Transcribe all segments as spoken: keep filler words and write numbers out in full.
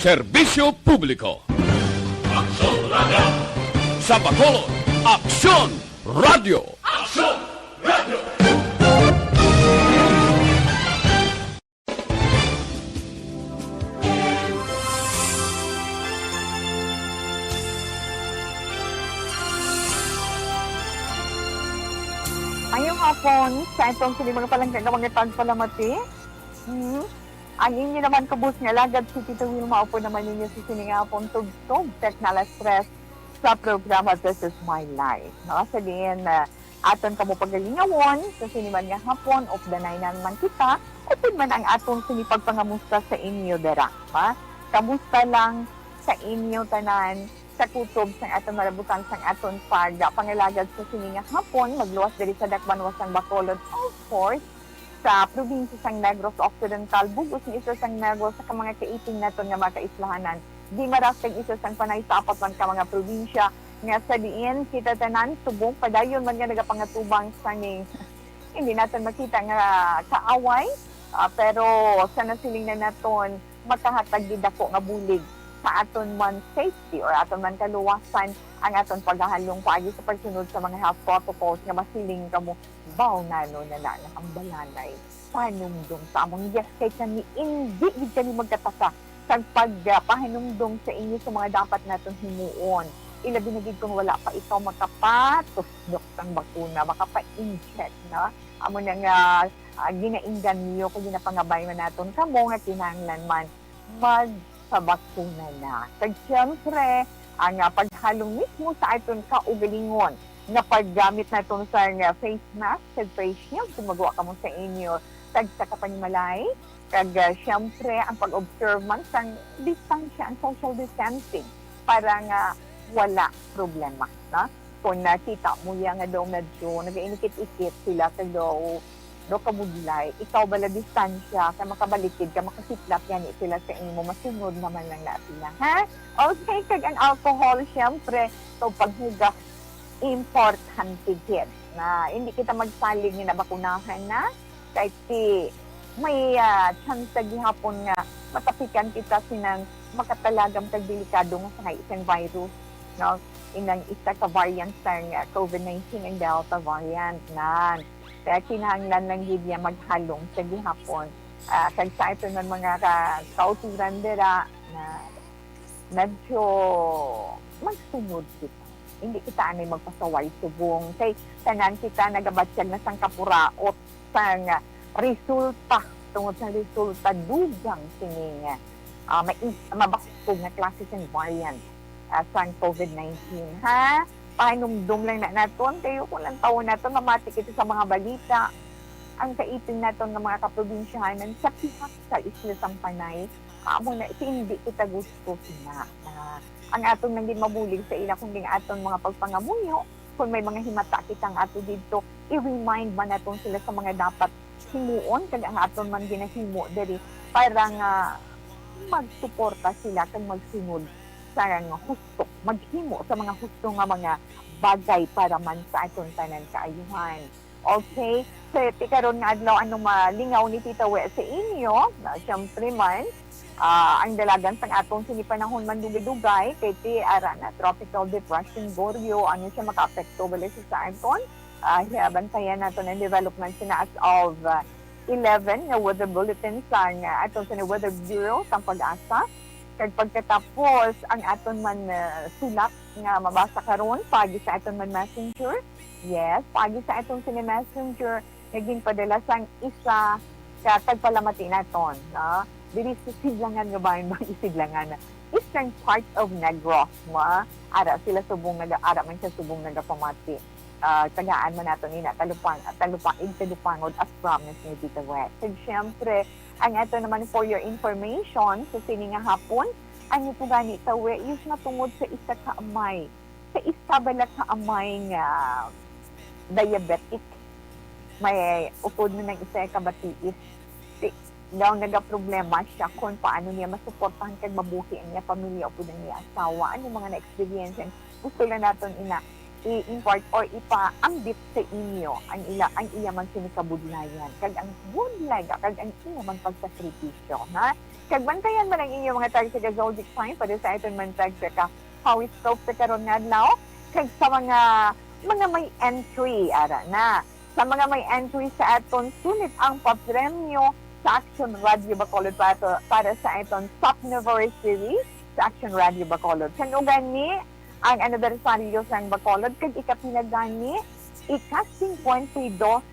Serbisyo Publiko. Aksyon Radio. Sa Bacolod, Aksyon Radio. Aksyon Radio. Mayong hapon sa atong sini mga palangga nga mga tagpalamati. Hmm. Ang inyo naman kabus nga lagad si Tita Wilma, upo naman ninyo sa sini nga hapon tugtog sa Canal Stress sa programa This Is My Life. No? Sa diin, ah, aton kamo pagalingawon sa sini man nga hapon, updanay naman kita, upod man ang atong sini pagpangamusta sa inyo dira. Ha? Kamusta lang sa inyo tanan, sa kutob sang aton malabutan sang aton pag pangalagad sa sini nga hapon, magluwas diri sa dakbanuwas sang Bacolod, of course, sa probinsya sang Negros Occidental, bug-os nga isla sang Negros, sa ka mga kaiping naton nga mga kaislahanan. Di maras kag isla sang Panay sa apat man ka mga probinsya nga sa diin kita tanan subong padayon man nga nagapangatubang sa ning hindi naton makita nga kaaway, ah, pero sa nasiling na naton makahatag gid dako nga bulig sa aton man safety or aton man kaluwasan ang aton paghahalong paagi sa pagsunod sa mga health protocols nga masiling kamo, baw nano na na ang balanay panumdom sa among yes kay kami indi gid kami magkataka kag pagpahinumdom sa inyo sa mga dapat naton himuon. Ilabi na gid kung wala pa ikaw makapatusdok sang bakuna, makapa-inject na. Amo na nga, ah, ginainganyo kag ginapangabay man naton kamo nga kinahanglan man magpabakuna na. Kag siyempre, ang, ah, paghalong mismo sa aton kaugalingon nga paggamit naton sa nga face mask kag face shield kung magwa kamo sa inyo tagsa ka panimalay. Kag, ah, siyempre, ang pag-observe man sang distansya, ang social distancing, para nga wala problema, no? Kung nakita mo ya nga daw medyo nagainikit-ikit sila, kag daw, daw kabudlay, ikaw bala distansya, kay makabalikid ka, makasiplap gani sila sa imo, masunod naman lang na sila, ha? Okay, kag ang alcohol, siyempre, so paghugas, importante gid na hindi kita magsalig nga nabakunahan na, kay ti may, ah, tsansa gihapon nga matapikan kita sinang makatalagam kag delikado nga sakay isang virus, no? Inang isa ka variant sang, ah, COVID nineteen, ang Delta variant, nan. Kaya kinahanglan lang gid niya maghalong sa gihapon. Ah, kag sa aton man mga ka-, kauturan dira na medyo magsunod kita. Hindi kita anay magpasaway subong kay tanan kita nagabatyag na sang kapuraot sang resulta, tungod sa resulta dugang sining, ah, mai-, mabaskog nga klase sang variant, ah, sang COVID nineteen, ha? Pahinumdom lang na naton, kayo kung lang taon naton, mamati kita sa mga balita. Ang kaipin naton nga mga kaprobinsyahanan sa pihak sa Isla Sampanay, amo na, hindi kita gusto sina. Ah, ang aton lang gid mabulig sa ila, kundi ang aton mga pagpangamuyo, kung may mga himata kitang ato didto, i-remind man naton sila sa mga dapat himuon, kag ang aton man ginahimo diri para nga magsuporta sila kag magsunod sa nga husto, maghimo sa mga husto nga mga bagay para man sa aton tanan kaayuhan. Okay? So, ti karon nga adlaw, ano malingaw ni Tita We sa inyo? Na, siyempre man, ah, ang dalagan sang aton sini panahon man dugay-dugay, kay ti ara na Tropical Depression Goryeo, ano siya makaapekto bala siya sa aton? Ah, siya, bantayan naton ang development sina as of, ah, eleven nga weather bulletin sang, ah, aton sa Weather Bureau sang PAGASA. Kag pagkatapos, ang aton man, ah, sulat nga mabasa karon paagi sa aton man messenger. Yes, paagi sa aton sini messenger nga ginpadala sang isa ka tagpalamati naton, no? Diri sa Sidlangan nga bahin, ba, Sidlangan, eastern part of Negros, ma. Ara sila subong naga, ara man siya subong nagapamati. Ah, tagaan man naton ina talupang, talupang, igtalupangod as promised ni Tita Wet. Kag siyempre, ang ato naman for your information, sa sini nga hapon, ang ito gani tawe is matungod sa isa ka amay. Sa isa bala ka amay nga diabetic, may utod na ng isa ka batiis. Di, daw nagaproblema siya kung paano niya masuportahan kag mabuhi ang niya pamilya o ang niya asawa. Ano mga na-experience yan? Gusto lang naton ina i-impart or ipaambit sa inyo ang ila, ang iya man sini kabudlayan, kag ang budlay ka, kag ang iya man pagsakripisyo, ha? Kag bantayan man ang inyo mga tag sa zodiac sign para sa aton man tag sa ka horoscope sa karon nga adlaw. Kag sa mga, mga may entry, ara na. Sa mga may entry sa aton, sulit ang papremyo sa Action Radio Bacolod para, para sa aton Top November Series sa Action Radio Bacolod. Kag ugani, ang anibersaryo sang Bacolod, kag ikapila gani, ika-cincuenta y dos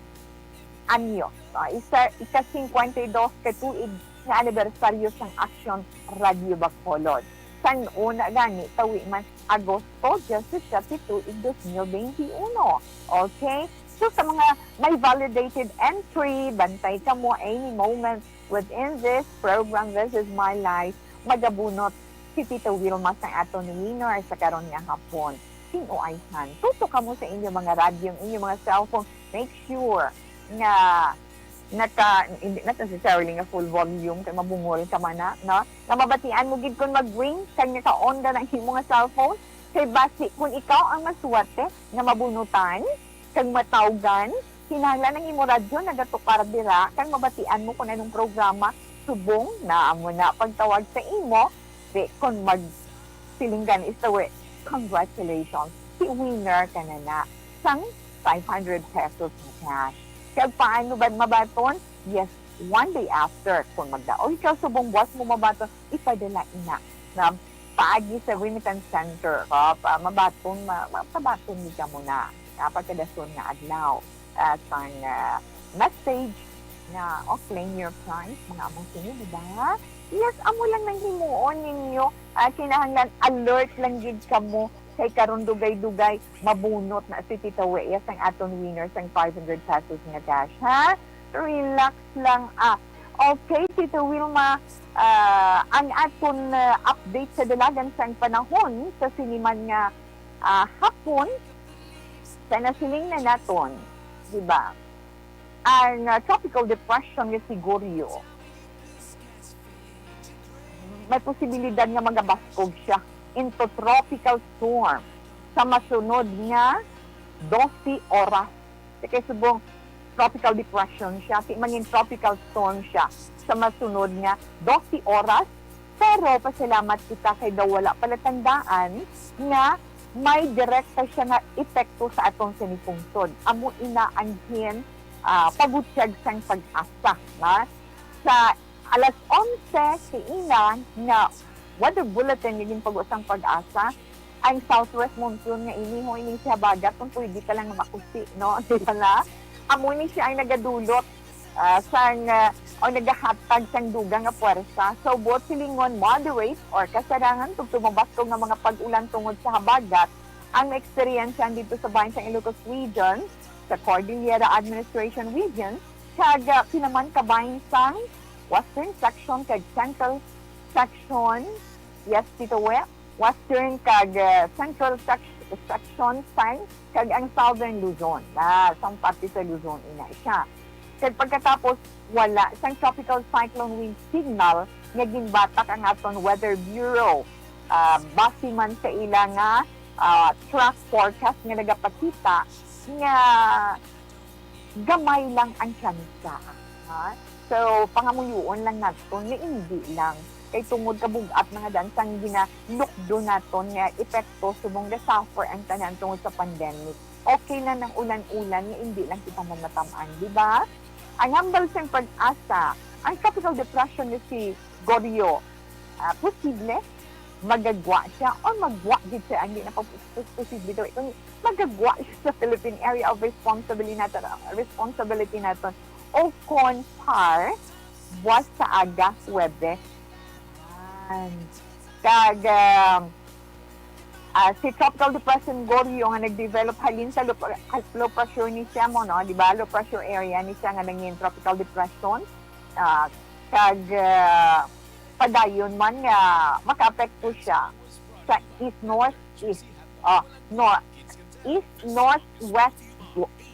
anyos. Ah, isa, ika-cincuenta y dos ka tuig nga anibersaryo sang Action Radio Bacolod. Sang una gani, tawi man, Agosto diecisiete, tuig dos mil veintiuno. Okay? So, sa mga may validated entry, bantay kamo any moment within this program, This Is My Life, magabunot si Tita Wilma sang aton winner sa karon nga hapon. Sino ay han? Tutok kamo sa inyo mga radyo, ang inyo mga cellphone. Make sure nga naka, hindi, not necessarily nga full volume, kay mabungol ka man na, no? Nga mabatian mo gid kung mag-ring, kag naka-on na ang imo nga cellphone. Kay basi kung ikaw ang maswerte nga mabunutan, kag matawgan, kinahanglan ang imo radyo nagatukar dira, kag mabatian mo kung anong programa subong na amo na pagtawag sa imo. Di, kung mag-, siling gani sa we, congratulations, si winner ka na na sang five hundred pesos na cash. Kag paano ba mabaton? Yes, one day after. Kung magdaog ikaw subong buwas mo mabaton, ipadala ina na paagi sa remittance center. Ka pa mabaton, ma-, ma-, pabaton ni ka muna. Ah, pagkadason nga adlaw, ah, sang, ah, message nga, "Oh, claim your prize," mga amo sini, di ba? Yes, amo lang nang himuon ninyo. Ah, kinahanglan alert lang gid kamo kay karon dugay-dugay mabunot na si Tita Wea sang aton winner sang five hundred pesos nga cash, ha? Relax lang, ah. Okay, Tita Wilma, ah, ang aton, ah, update sa dalagan sang panahon sa siniman nga, ah, hapon, sa nasiling na naton, di ba? Ang, ah, tropical depression nga si Goryo, may posibilidad nga magabaskog siya into tropical storm sa masunod nga dose oras. Sa kay subong tropical depression siya, ti mangin tropical storm siya sa masunod nga dose oras. Pero pasalamat kita kay daw wala palatandaan nga may direkta siya nga epekto sa aton sinipungsod. Amo ina ang gin, ah, pagutyag sang PAGASA, na sa alas onse kaina nga weather bulletin nga ginpag-, sang PAGASA, ang southwest monsoon nga ini, ho, ining si habagat, kung pwede ka lang makusi, no? Di ba na? Amo ni siya ang nagadulot, ah, sang, ah, o nagahatag sang dugang nga puwersa. So, buot silingon, moderate or kasarangan tubtob mabaskog nga mga pag-ulan tungod sa habagat ang maeksperiensyahan dito sa bahin sang Ilocos Region, sa Cordillera Administration Region, kag, ah, pinaman kabahin sang western section kag central section, yes, Tito We, western kag, ah, central sec-, section sang, kag ang southern Luzon. Ah, sang parte sa Luzon ina siya. Kag pagkatapos, wala sang tropical cyclone wind signal nga ginbatak ang aton Weather Bureau. Ah, base man sa ila nga, ah, track forecast nga nagapakita nga gamay lang ang tsansa, ha? So, pangamuyoon lang naton nga indi lang. Kay tungod kabug-at na nga daan sang ginalukdo naton nga epekto subong ga-suffer ang tanan tungod sa pandemic. Okay na nang ulan-ulan nga indi lang kita man matam-an, di ba? Ang hambal sang PAGASA, ang tropical depression nga si Goryo, ah, posible magagwa siya or magwa gid siya, hindi na pa pos-, posible daw ito. Magagwa siya sa Philippine Area of Responsibility National, Responsibility naton, o kon par, buwas sa aga, Huwebes. Yan. Kag, um, ah, si Tropical Depression Goryo nga nag-develop halin sa low, low pressure ni siya mo, no? Di ba? Low pressure area ni siya nga nangin tropical depression. Ah, kag, ah, padayon man nga makaapekto siya sa east-northeast, ah, nor-, east-northwest,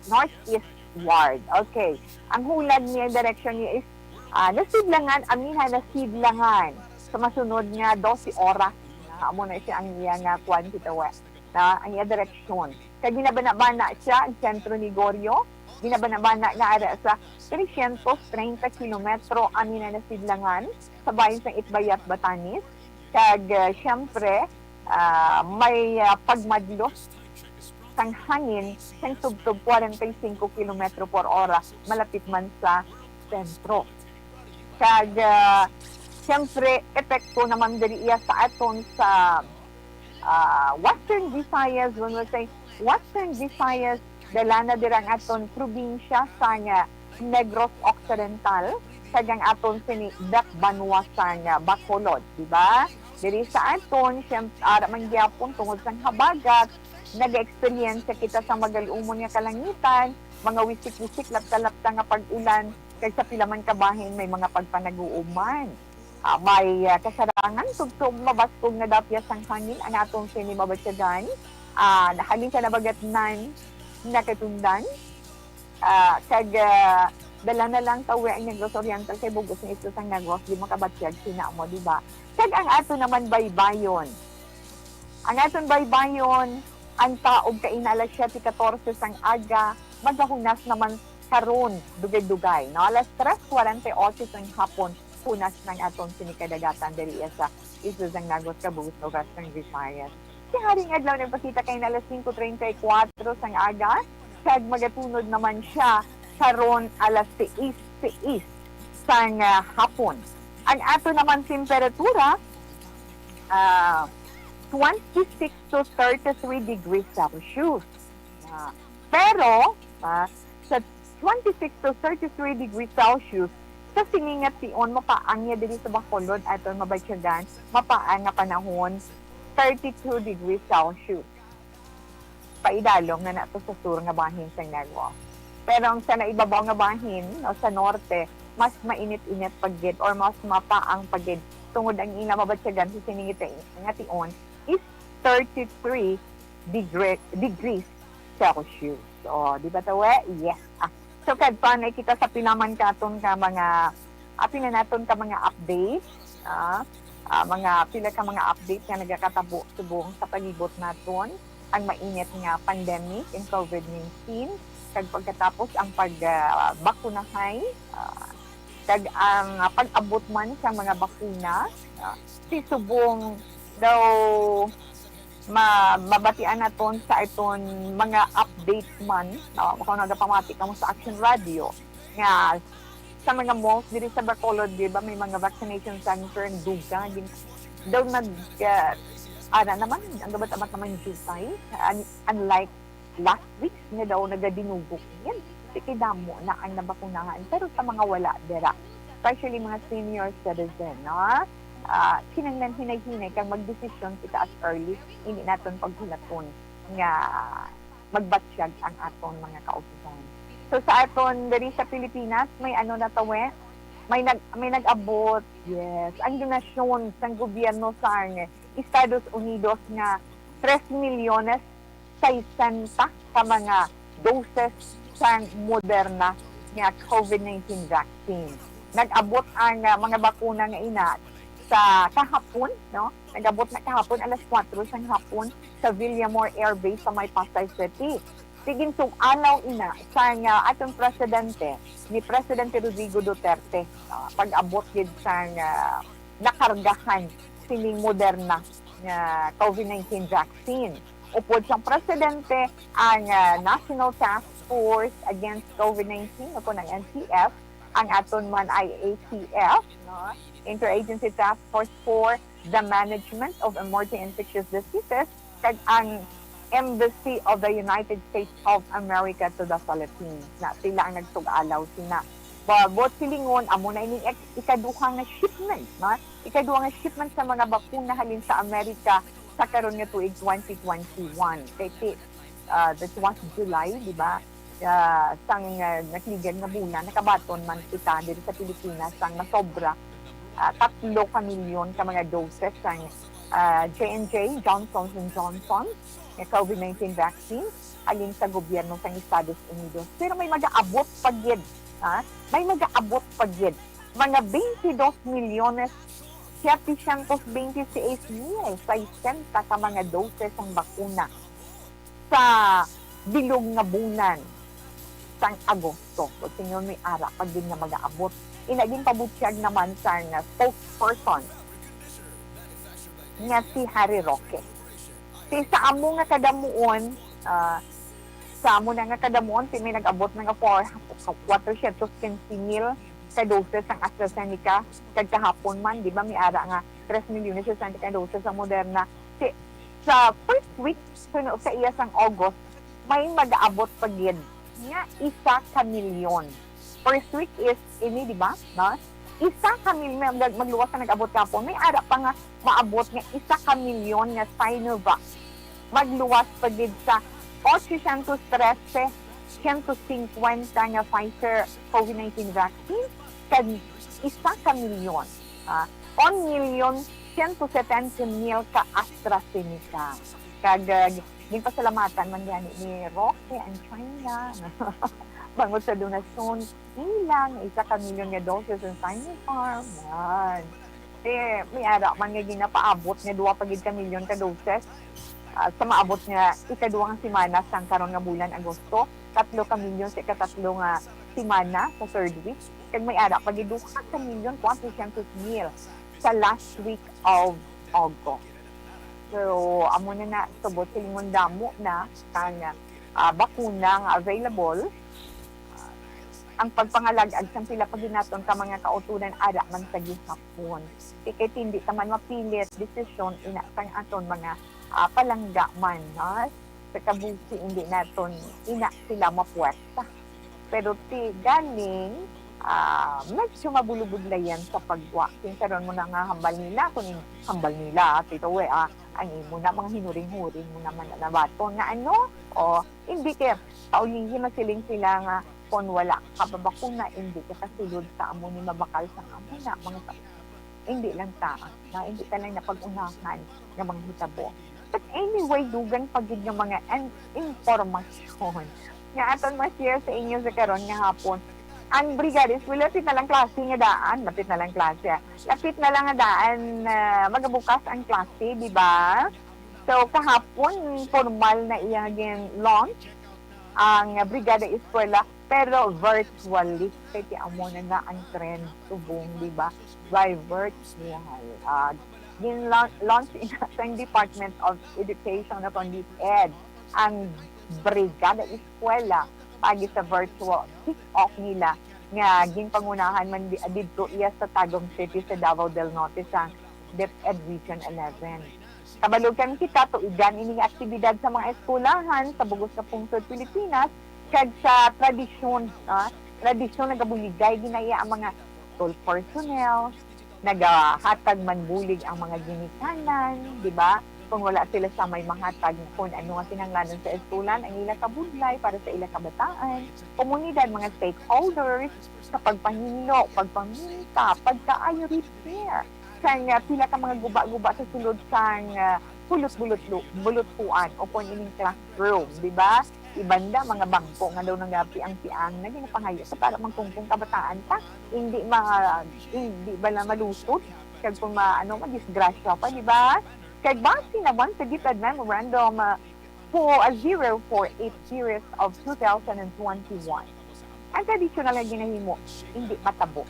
northeastward. Okay. Ang hulag niya, direksyon niya is, ah, nasidlangan, amihan, nasidlangan sa masunod nga dose oras. Na, amo na siya ang iya nga kwan, kita wa, na ang iya direksyon. Kag ginabana-bana siya ang sentro ni Goryo, Ginabanabana nga ara sa trescientos treinta kilometro ang ina nga sidlangan sa bahin sang Itbayat, Batanes. Kag, ah, siyempre, ah, may, ah, pagmadlos sang hangin sang tubtob forty-five kilometro por hora, malapit man sa sentro. Kag, ah, siyempre, epekto naman diri iya sa aton sa, ah, Western Visayas. When we say Western Visayas, dala na dira ang aton probinsya sang Negros Occidental, kag ang aton sini Dakbanwa sang Bacolod, di ba? Diri sa aton, siyem-, ara man gyapon tungod sang habagat, nag-eksperyensya kita sa magal-umon nga kalangitan, mga wisik-wisik, lapta-lapta nga pag-ulan, kag sa pila man ka bahin may mga pagpanag-uob man. Ah, may, ah, kasarangan tubtob mabaskog nga dapyas sang hangin ang aton sini mabatyagan. Ah, nahalin sa nabagatnan, nakatundan, ah, kag, ah, dala na lang tawi ang Negros Oriental kay bug-os nga isla sang Negros, di makabatyag sina mo, di ba? Kag ang ato naman baybayon. Ang aton baybayon, ang taob kaina alas siyete katorse sang aga, magahunas naman karon, dugay-dugay, no? Alas tres kuwarenta y ocho sang hapon, hunas ng aton sini kadagatan diri sa Isla sang Negros, Cabugos, Western Visayas. Si Haring Adlaw nagpakita kaina alas singko treinta y kuwatro sang aga, kag magatunod naman siya karon alas sais, sais sang, ah, hapon. Ang ato naman temperatura, ah, twenty-six to thirty-three degrees Celsius. Ah, pero, ah, sa twenty-six to thirty-three degrees Celsius, sa sini nga tion, mapaang niya diri sa Bacolod, aton mabatyagan, mapaang nga panahon, thirty-two degrees Celsius. Paidalom na nato sa sur nga bahin sang Negros. Pero ang sa naibabaw nga bahin, o sa norte, mas mainit-init pa gid or mas mapaang pa gid, tungod ang ila mabatyagan sa sini nga ti-, nga tion is thirty-three degre-, degrees Celsius. O, di ba, tawe? Yes. Ah, so, kadto na kita sa pila man katon ka mga, apil na naton ka mga updates, ah, ah, mga pila ka mga updates nga nagakatabo subong sa palibot naton, ang mainit nga pandemic, ang COVID nineteen, kag pagkatapos ang pag, ah, bakunahay, ah, kag ang, ah, pag-abot man sa mga bakuna, ah, si subong daw ma-, mabatian naton sa aton mga update man, no? Kung nagapamati kamo sa Action Radio, nga sa mga malls diri sa Bacolod, di ba, may mga vaccination center, ang duga, gin-, daw nag, ah, ana naman, ang gabat-abat naman jutay, un-, unlike last week nga daw nagadinugok gid. Di kay damo na ang nabakunahan, pero sa mga wala dira, especially mga senior citizen, no? Ah, kinahanglan hinay-hinay kang magdesisyon kita as early, hindi naton paghulaton nga magbatyag ang aton mga kaugalingon. So, sa aton diri sa Pilipinas, may ano na tawe, may nag-, may nag-abot, yes, ang donasyon sang gobyerno sang Estados Unidos nga tres milyones sesenta ka mga doses sang Moderna nga COVID nineteen vaccine. Nag-abot ang, ah, mga bakuna nga ina sa kahapon, no? Nag-abot na kahapon alas kuwatro sang hapon sa Villamor Air Base sa may Pasay City. Sige, sug-alaw ina sang, ah, aton presidente, ni Presidente Rodrigo Duterte, ah, pag-abot gid sang, ah, nakargahan sining Moderna nga COVID nineteen vaccine. Upod sang presidente, ang, ah, National Task Force Against COVID nineteen, o kung ang N T F, ang aton man I A T F, no? Interagency Task Force for the Management of Emerging Infectious Diseases, kag ang Embassy of the United States of America to the Philippines. Na sila ang nagsug-alaw sina. Ba-, buot silingon, amo na ining ek-, ikaduha nga shipment, no? Ikaduha nga shipment sa mga bakuna halin sa Amerika sa karon nga tuig, twenty twenty-one. Kay ti-, ah, that was July, di ba? Ah, sang, ah, nakligan nga bulan, nakabaton man kita diri sa Pilipinas sang masobra, ah, tatlo ka milyon ka mga doses sang, ah, J and J, Johnson and Johnson, nga COVID nineteen vaccine halin sa gobyerno sang Estados Unidos. Pero may magaabot pa gid, ha? May magaabot pa gid. Mga twenty-dos milyones setecientos veintiséis mil sesenta ka mga doses sang bakuna sa bilog nga bulan. sang Agosto. Kung sino may ara pa gid nga mag-aabot. Ina, ginpabutyag naman sang spokesperson nga si Harry Roque. Si sa amo nga kadamuon, ah, sa amo na nga kadamuon, si may nag-abot na nga four, four hundred fifteen mil ka doses ang AstraZeneca, kag kahapon man, di ba, may ara nga tres milyones sesenta ka doses ang Moderna. Si, sa first week, suno sa iya sang August, may mag-aabot pa gid nga isa ka milyon. First week is ini, di ba? No? Isa ka milyon, mag-, magluwas na nag-abot kapon. May ara pa nga maabot nga isa ka milyon nga Sinovac. Magluwas pa gid sa otsosyentos trese, siyento singkwenta nga Pfizer COVID nineteen vaccine, kag isa ka milyon, ah, one million siyento setenta mil ka AstraZeneca. Kag, ah, ginpasalamatan man gani ni Roque ang China bangod sa donasyon nila nga isa ka milyon nga doses sa Sinopharm. Yan. Eh, may ara man nga ginapaabot nga dua pa gid ka milyon ka doses, ah, sa maabot nga ikadua nga semana sang karon nga bulan, Agosto, tatlo ka milyon sa ikatatlo nga semana, sa third week, kag may ara pa gid duha ka milyon kwatrosyentos mil sa last week of August. So, amo na na, subot silingon damo na ang, ah, bakuna nga available. Ah, ang pagpangalag-ag sang pila pa gid naton ka mga kauturan ara man sa gihapon. Kay, kay hindi ta man mapilit desisyon ina sang aton mga, ah, palangga man, no? Sa kabuhi, hindi naton ina sila mapuwersa. Pero ti galing, ah, medyo mabulubudlayan sa pagwa. Kung karon mo na nga hambal nila, kung in-, hambal nila, ah, Tito We, ah, ang imo na, mga hinuring-huring mo naman na nabaton nga ano, o hindi kay, paulihi, masiling sila nga kung wala ka pa bakuna, hindi ka kasulod sa amo ni mabakal sa amo na, mga sa-, hindi lang ta, na hindi ka lang napag-unahan nga mga hitabo. But anyway, dugang pa gid nga mga an-, impormasyon nga aton ma-share sa inyo sa karon nga hapon. Ang Brigada Eskwela, lapit na lang klase nga daan, lapit na lang klase, ah. Lapit na lang nga daan, ah, magabukas ang klase, di ba? So, kahapon, formal na iya gin-launch ang Brigada Eskwela, pero virtually. Kay ti amo na nga ang trend subong, di ba? By virtual. Ah, gin-launch ina sang Department of Education o kon DepEd ang Brigada Eskwela paagi sa virtual kick-off nila nga ginpangunahan man di-, didto iya sa Tagum City sa Davao del Norte sa DepEd Region eleven. Kabalo gani kita, tuigan ini nga aktibidad sa mga eskwelahan sa bug-os nga pungsod Pilipinas, kag sa tradisyon, ah, tradisyon nagabuligay ginaya ang mga school personnel, nagahatag man bulig ang mga ginikanan, di ba? Kung wala sila sa may mahatag kung ano nga kinahanglanon sa eskwelahan, ang ila kabudlay para sa ila kabataan, komunidad, mga stakeholders, sa pagpahinlo, pagpaminta, pagkaayo, repair sang, ah, pila ka mga guba-guba sa sulod sang, ah, bulot-bulot-, bulutkuan o kon ining classroom, di ba? Ibanda, mga bangko nga daw nagapiang-piang na ginapangayo sa para magkungkong kabataan ta, hindi ma-, hindi bala malusot, kag kung ma-, ano, madisgrasya pa, di ba? Kag base naman sa DepEd Memorandum, ah, po, ah, zero four eight series of two thousand and twenty-one, ang tradisyonal nga ginahimo, hindi matabo.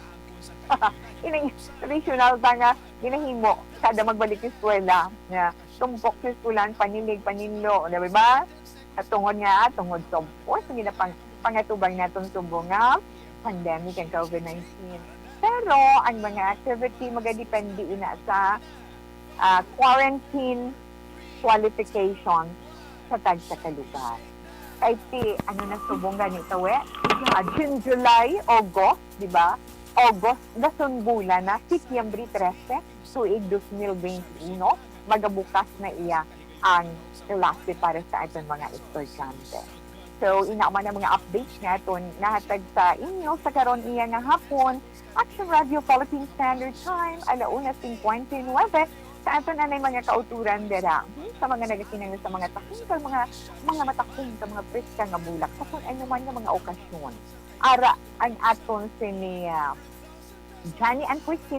Ining tradisyonal ta nga ginahimo kada magbalik eskwela, nga tumpok sa eskwelahan, panilig, paninlo, di ba? At tungod nga, tungod sa, of course, ang ginapang-, pangatubang naton subong nga pandemic ang COVID nineteen. Pero ang mga activity magadepende ina sa, ah, quarantine qualification sa tagsa ka lugar. Kay ti, ano na subong gani ta, we? Ah, June, July, August, di ba? August, gasunbulan na, Setyembre trese, tuig dos mil veintiuno, magabukas na iya ang klase para sa aton mga estudyante. So, ina man ang mga updates nga aton nahatag sa inyo sa karon iya nga hapon. Action Radio Philippine Standard Time, ala una cincuenta y nueve, sa aton anay mga kauturan dira, hmm, sa mga nagakinahanglan sa mga takong kag mga, mga matakong kag mga preska nga bulak sa kun ano man nga mga okasyon. Ara ang aton sini, ah, Johnny and Christine.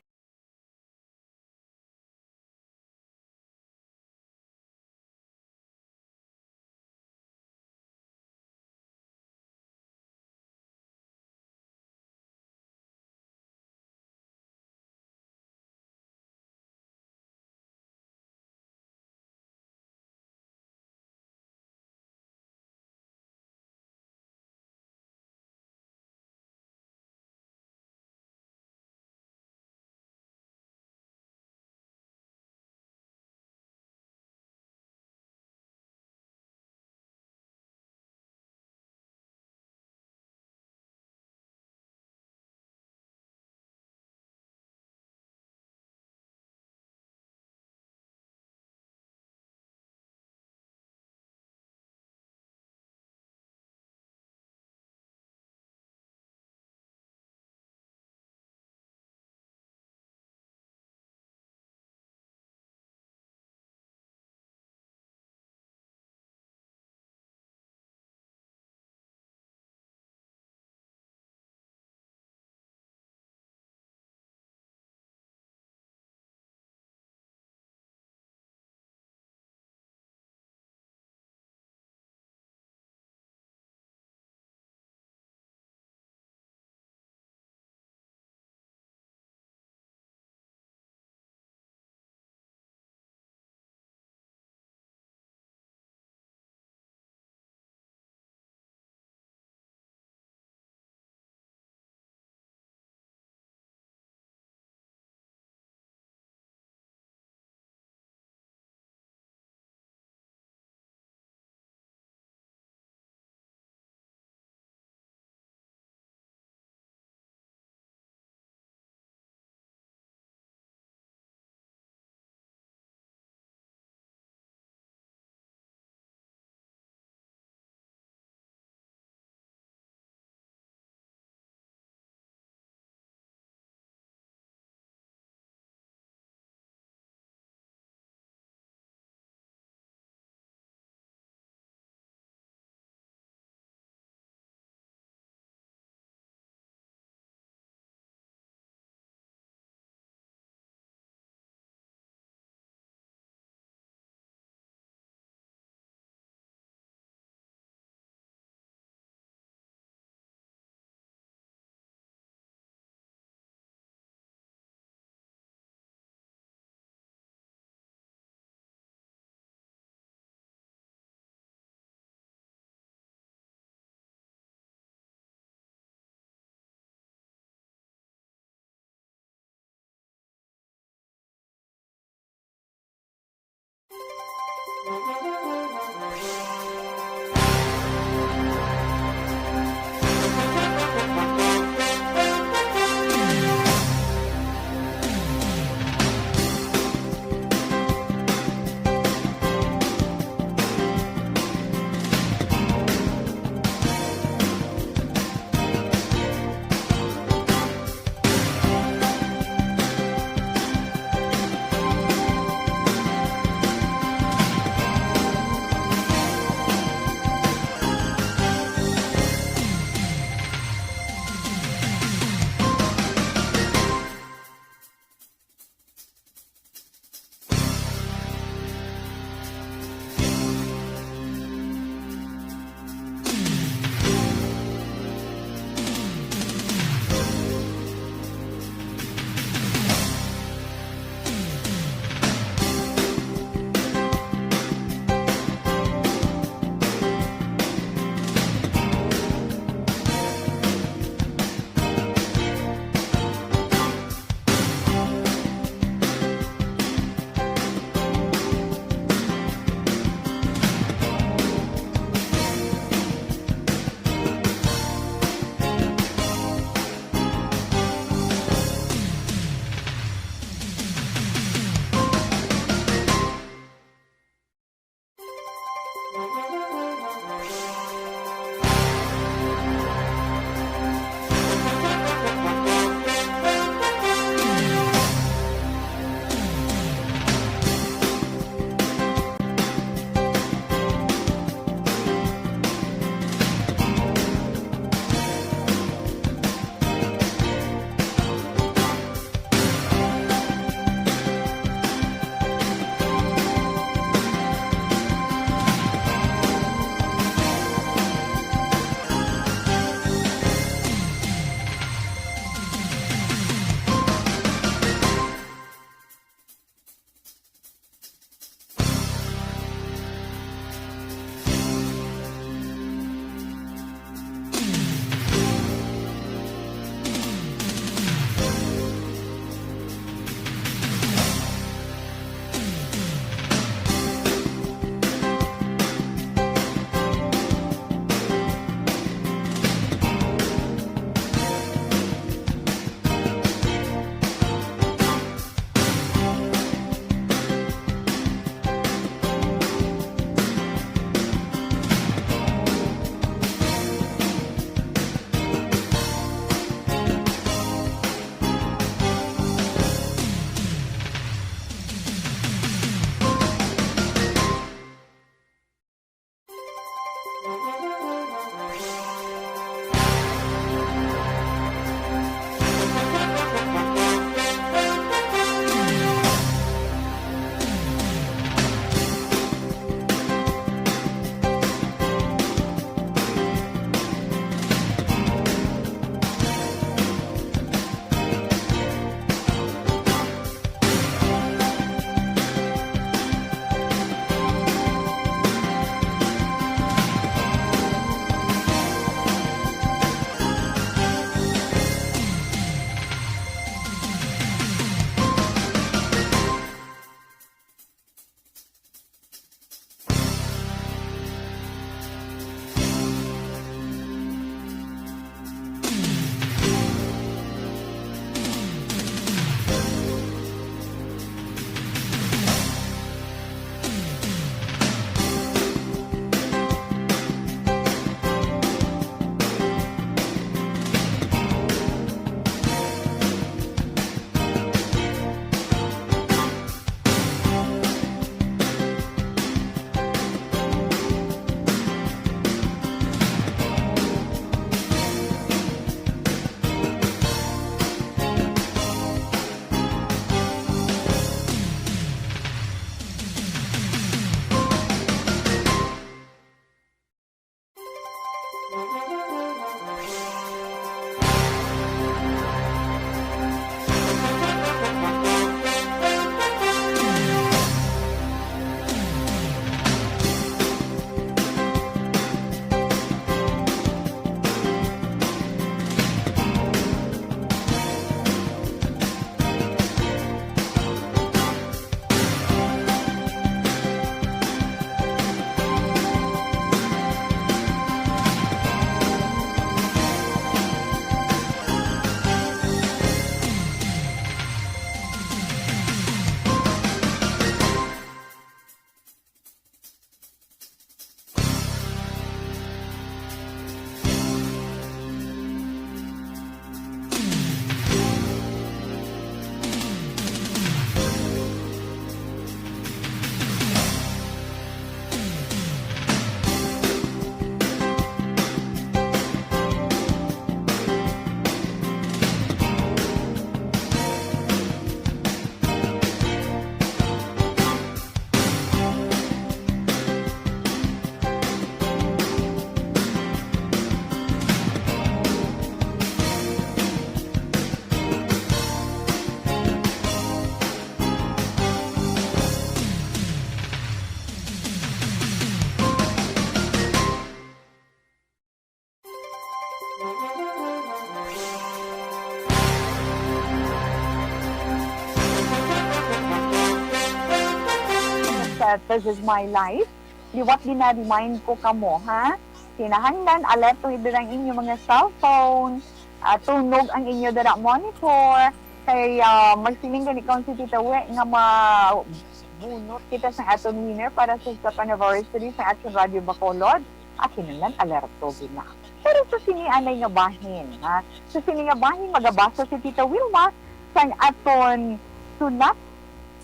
This Is My Life. Liwat gina-remind ko kamo, ha? Kinahanglan alerto gid ang inyo mga cellphone, ah, tunog ang inyo dira monitor, kay, ah, magsiling gani kon si Tita We nga mabunot kita sa aton winner para sa fifth anniversary sa Action Radio Bacolod. Ah, kinahanglan alerto gid na. Pero sa sini anay nga bahin, ha? Sa sini nga bahin, magabasa si Tita Wilma sang aton sulat,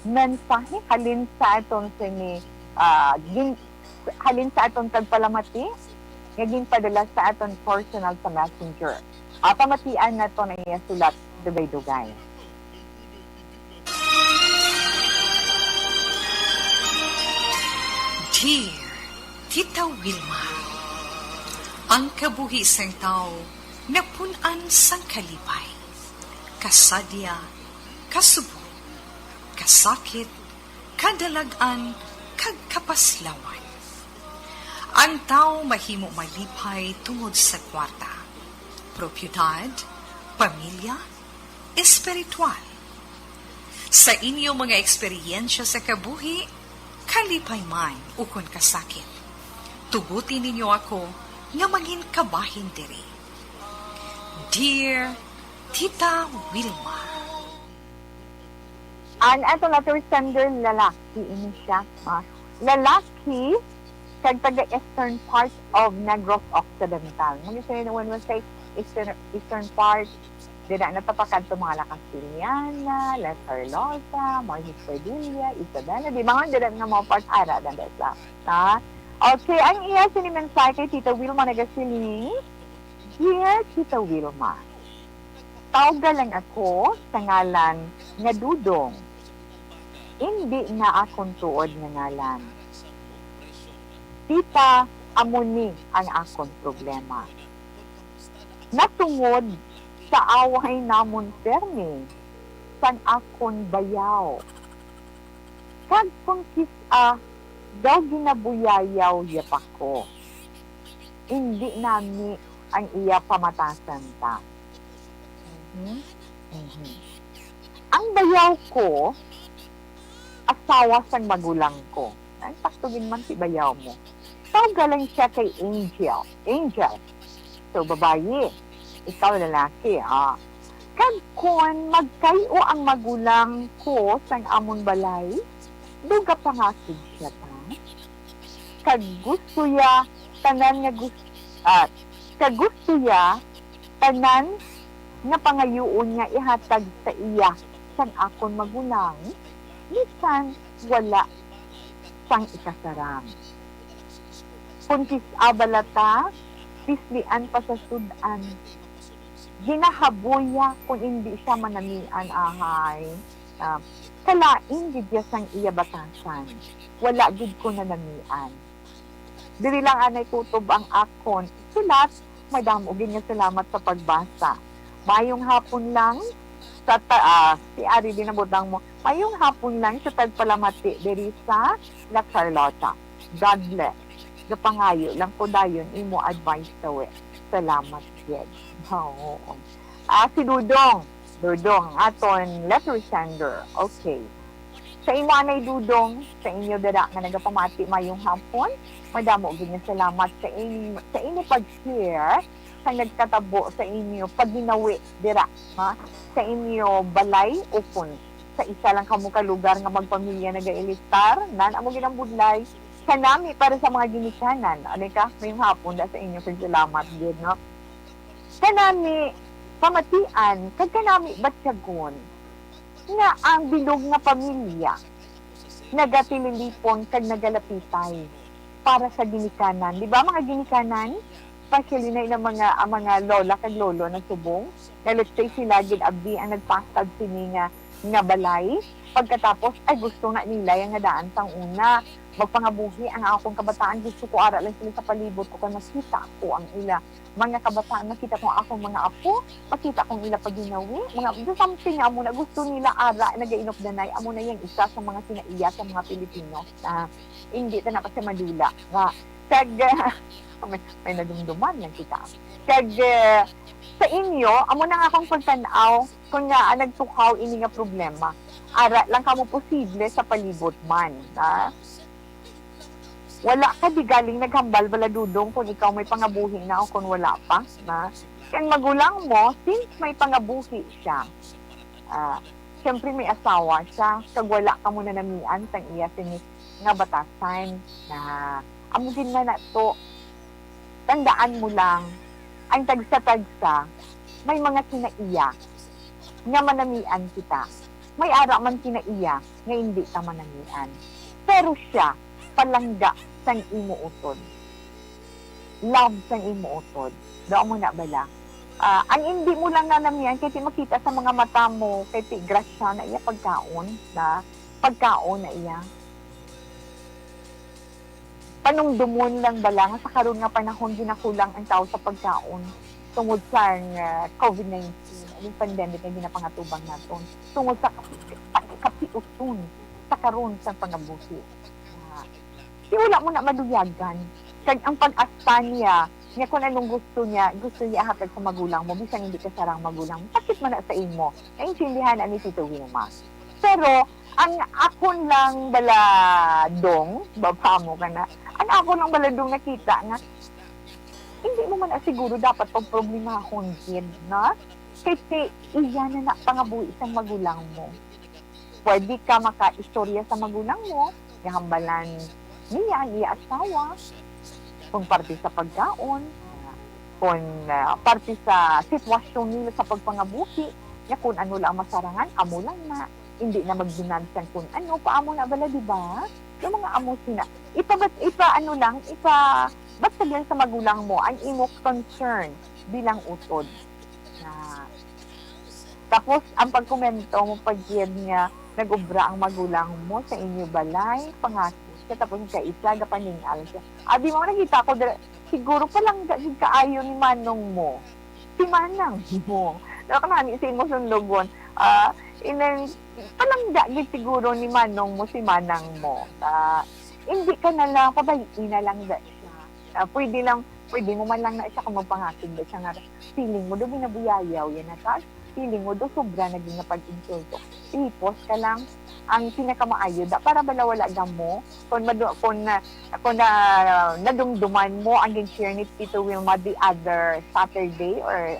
mensahe halin sa aton sini, ah, gin-, halin sa aton tagpalamati nga ginpadala sa aton personal sa messenger. Ah, pamatian naton ang iya sulat dugay-dugay. Dear Tita Wilma, ang kabuhi sang tawo napun-an sang kalipay, kasadya, kasubo, kasakit, kadalag-an, kag kapaslawan. Ang tawo mahimo malipay tungod sa kwarta, propiedad, pamilya, espiritual. Sa inyo mga eksperyensya sa kabuhi, kalipay man ukon kasakit, tuguti ninyo ako nga mangin kabahin diri. Dear Tita Wilma. Ang ato letter sender, lalaki ini siya. Ah, lalaki, kag taga eastern part of Negros Occidental. Mag-, when we say eastern, eastern part, dira na ta pakadto mga La Castellana, La Carlosa, Moises Padilla, Isabela. Di ba nga dira nga mga part ara na sa, ha? Okay, ang iya sini mensahe kay Tita Wilma nagasiling, Dear Tita Wilma, tawga lang ako sa ngalan nga Dudong. Indi na akon tuod nga ngalan. Tita, amo ni ang akon problema. Natungod sa away namon permi sang akon bayaw. Kag kon kis-a daw ginabuyayaw ya pa ko. Indi nami ang iya pamatasan ta. Mhm. Mhm. Ang bayaw ko, asawa sang magulang ko. Ang sakto gid man si bayaw mo. Tawga lang siya kay Angel. Angel. So, babayi. Ikaw, lalaki, ah. Kag kon magkay-o ang magulang ko sang amon balay, duga pa nga gid siya ta. Kag gusto ya tanan nga gus-, ah, kag gusto ya tanan nga pangayuon nga ihatag sa iya sang akon magulang, bisan wala sang ikasarang. Kon kis-a bala ta, pislian pa sa sud-an. Ginahaboy ya kon indi siya manamian, ahay. Ah, kalain gid ya sang iya batasan. Wala gid ko nanamian. Diri lang anay kutob ang akon sulat. Madamo gid nga salamat sa pagbasa. Mayong hapon lang sa ta-, ah, si Ari din ang butang mo. Mayong hapon lang sa tagpalamati diri sa La Carlota. God bless. Gapangayo lang ko dayon imo advice sa we. Salamat gid. Oo. Ah, si Dudong. Dudong, aton letter sender. Okay. Sa imo, Anay Dudong, sa inyo dira nga nagapamati, mayong hapon. Madamo gid nga salamat sa in-, sa inyo pag-share sa nagkatabo sa inyo paginawi dira, ha? Sa inyo balay, ukon sa isa lang kamo ka lugar nga magpamilya nagailistar, nan amo gid ang budlay kanami para sa mga ginikanan. Ano ka? Mayong hapon da sa inyo, kag salamat gid, no? Kanami pamatian, kag kanami batyagon nga ang bilog nga pamilya nagatililipon kag nagalapitay para sa ginikanan. Di ba, mga ginikanan? Especially na yung mga, ang mga lola kag lolo na subong, na let's say sila gid abdi ang nagpastag sini nga, nga balay. Pagkatapos, ay gusto na nila yung nga daan sang una. Magpangabuhi ang akong kabataan, gusto ko ara lang sila sa palibot ko kay makita ko ang ila mga kabataan, makita ko ang akong mga apo, makita ko ang ila paginawi, mga, do something nga amo na gusto nila ara nagainupdanay, amo na yung isa sa mga kinaiya sa mga Pilipino na hindi ta na pa siya madula. Nga, kag, may, may nadumduman lang kita. Kag, eh, sa inyo, amo na nga akong pagtan-aw, kung nga, ah, nagtukaw ini nga problema. Ara lang kamo posible sa palibot man, ha? Wala ka di galing naghambal bala, Dudong, kung ikaw may pangabuhi na o kung wala pa, na? Kay ang magulang mo, since may pangabuhi siya, ah, siyempre may asawa siya, kag wala ka mo nanamian sang iya sini nga batasan, na amo gid na nato. Tandaan mo lang, ang tagsa-tagsa may mga kinaiya nga manamian kita. May ara man kinaiya nga indi ta manamian. Pero siya, palangga sang imo utod. Love sang imo utod. Daw mo na bala? Ah, ang indi mo lang nanamian kay ti makita sa mga mata mo, kay ti grasya na iya pagkaon, na pagkaon na iya. Panumdumon lang bala nga sa karon nga panahon ginakulang ang tawo sa pagkaon tungod sa, ah, covid nineteen, ang pandemic nga ginapangatubang naton, tungod sa kapi-, kapiuton sa karon sa pangabuhi. Ah, di wala mo na maduyagan. Kag ang pag-asta niya nga kung anong gusto niya, gusto niya ihatag sa magulang mo, bisan hindi ka sarang magulang mo. Sakit man na sa imo. Naintindihan ani Tito Wilma. Pero, ang akon lang bala, Dong, baba mo ka na. Ang akon lang bala, Dong, nakita nga, hindi mo man na siguro dapat pagproblemahon gid, no? Kay ti iya na na pangabuhi sang magulang mo. Pwede ka makaistorya sa magulang mo, nga hambalan niya ang iya asawa, kung parte sa pagkaon, kung, ah, parte sa sitwasyon nila sa pagpangabuhi, nga kung ano lang ang masarangan, amo lang na, hindi na magdemand sang kung ano, paamo na bala, di ba? Yung mga amo sina, ipabat-, ipa-, ano lang, ipa-, basta lang sa magulang mo, ang imo concern bilang utod. Na, tapos, ang pagkomento mo pa gid nga nag-obra ang magulang mo sa inyo balay, pangaso siya, tapos ang kaisa, gapaning-al siya. Abi mo, nakita ko, dira, siguro palangga gid kaayo ni manong mo. Si manang mo. Daw kanami sa imo sunlogon. Ah, inang, palangga gid siguro ni manong mo si manang mo. Ah, hindi ka na lang, pabay-i na lang da siya. Ah, pwede lang, pwede mo man lang na siya kung magpangakig ba siya nga, feeling mo daw ginabuyayaw yan na tag, feeling mo daw sobra na gid nga pag-insulto. Hipos ka lang, ang pinakamaayo da, para bala wala gamo. Kung madu-, kung na, kung na, nadumduman mo ang gin-share ni Tito Wilma the other Saturday or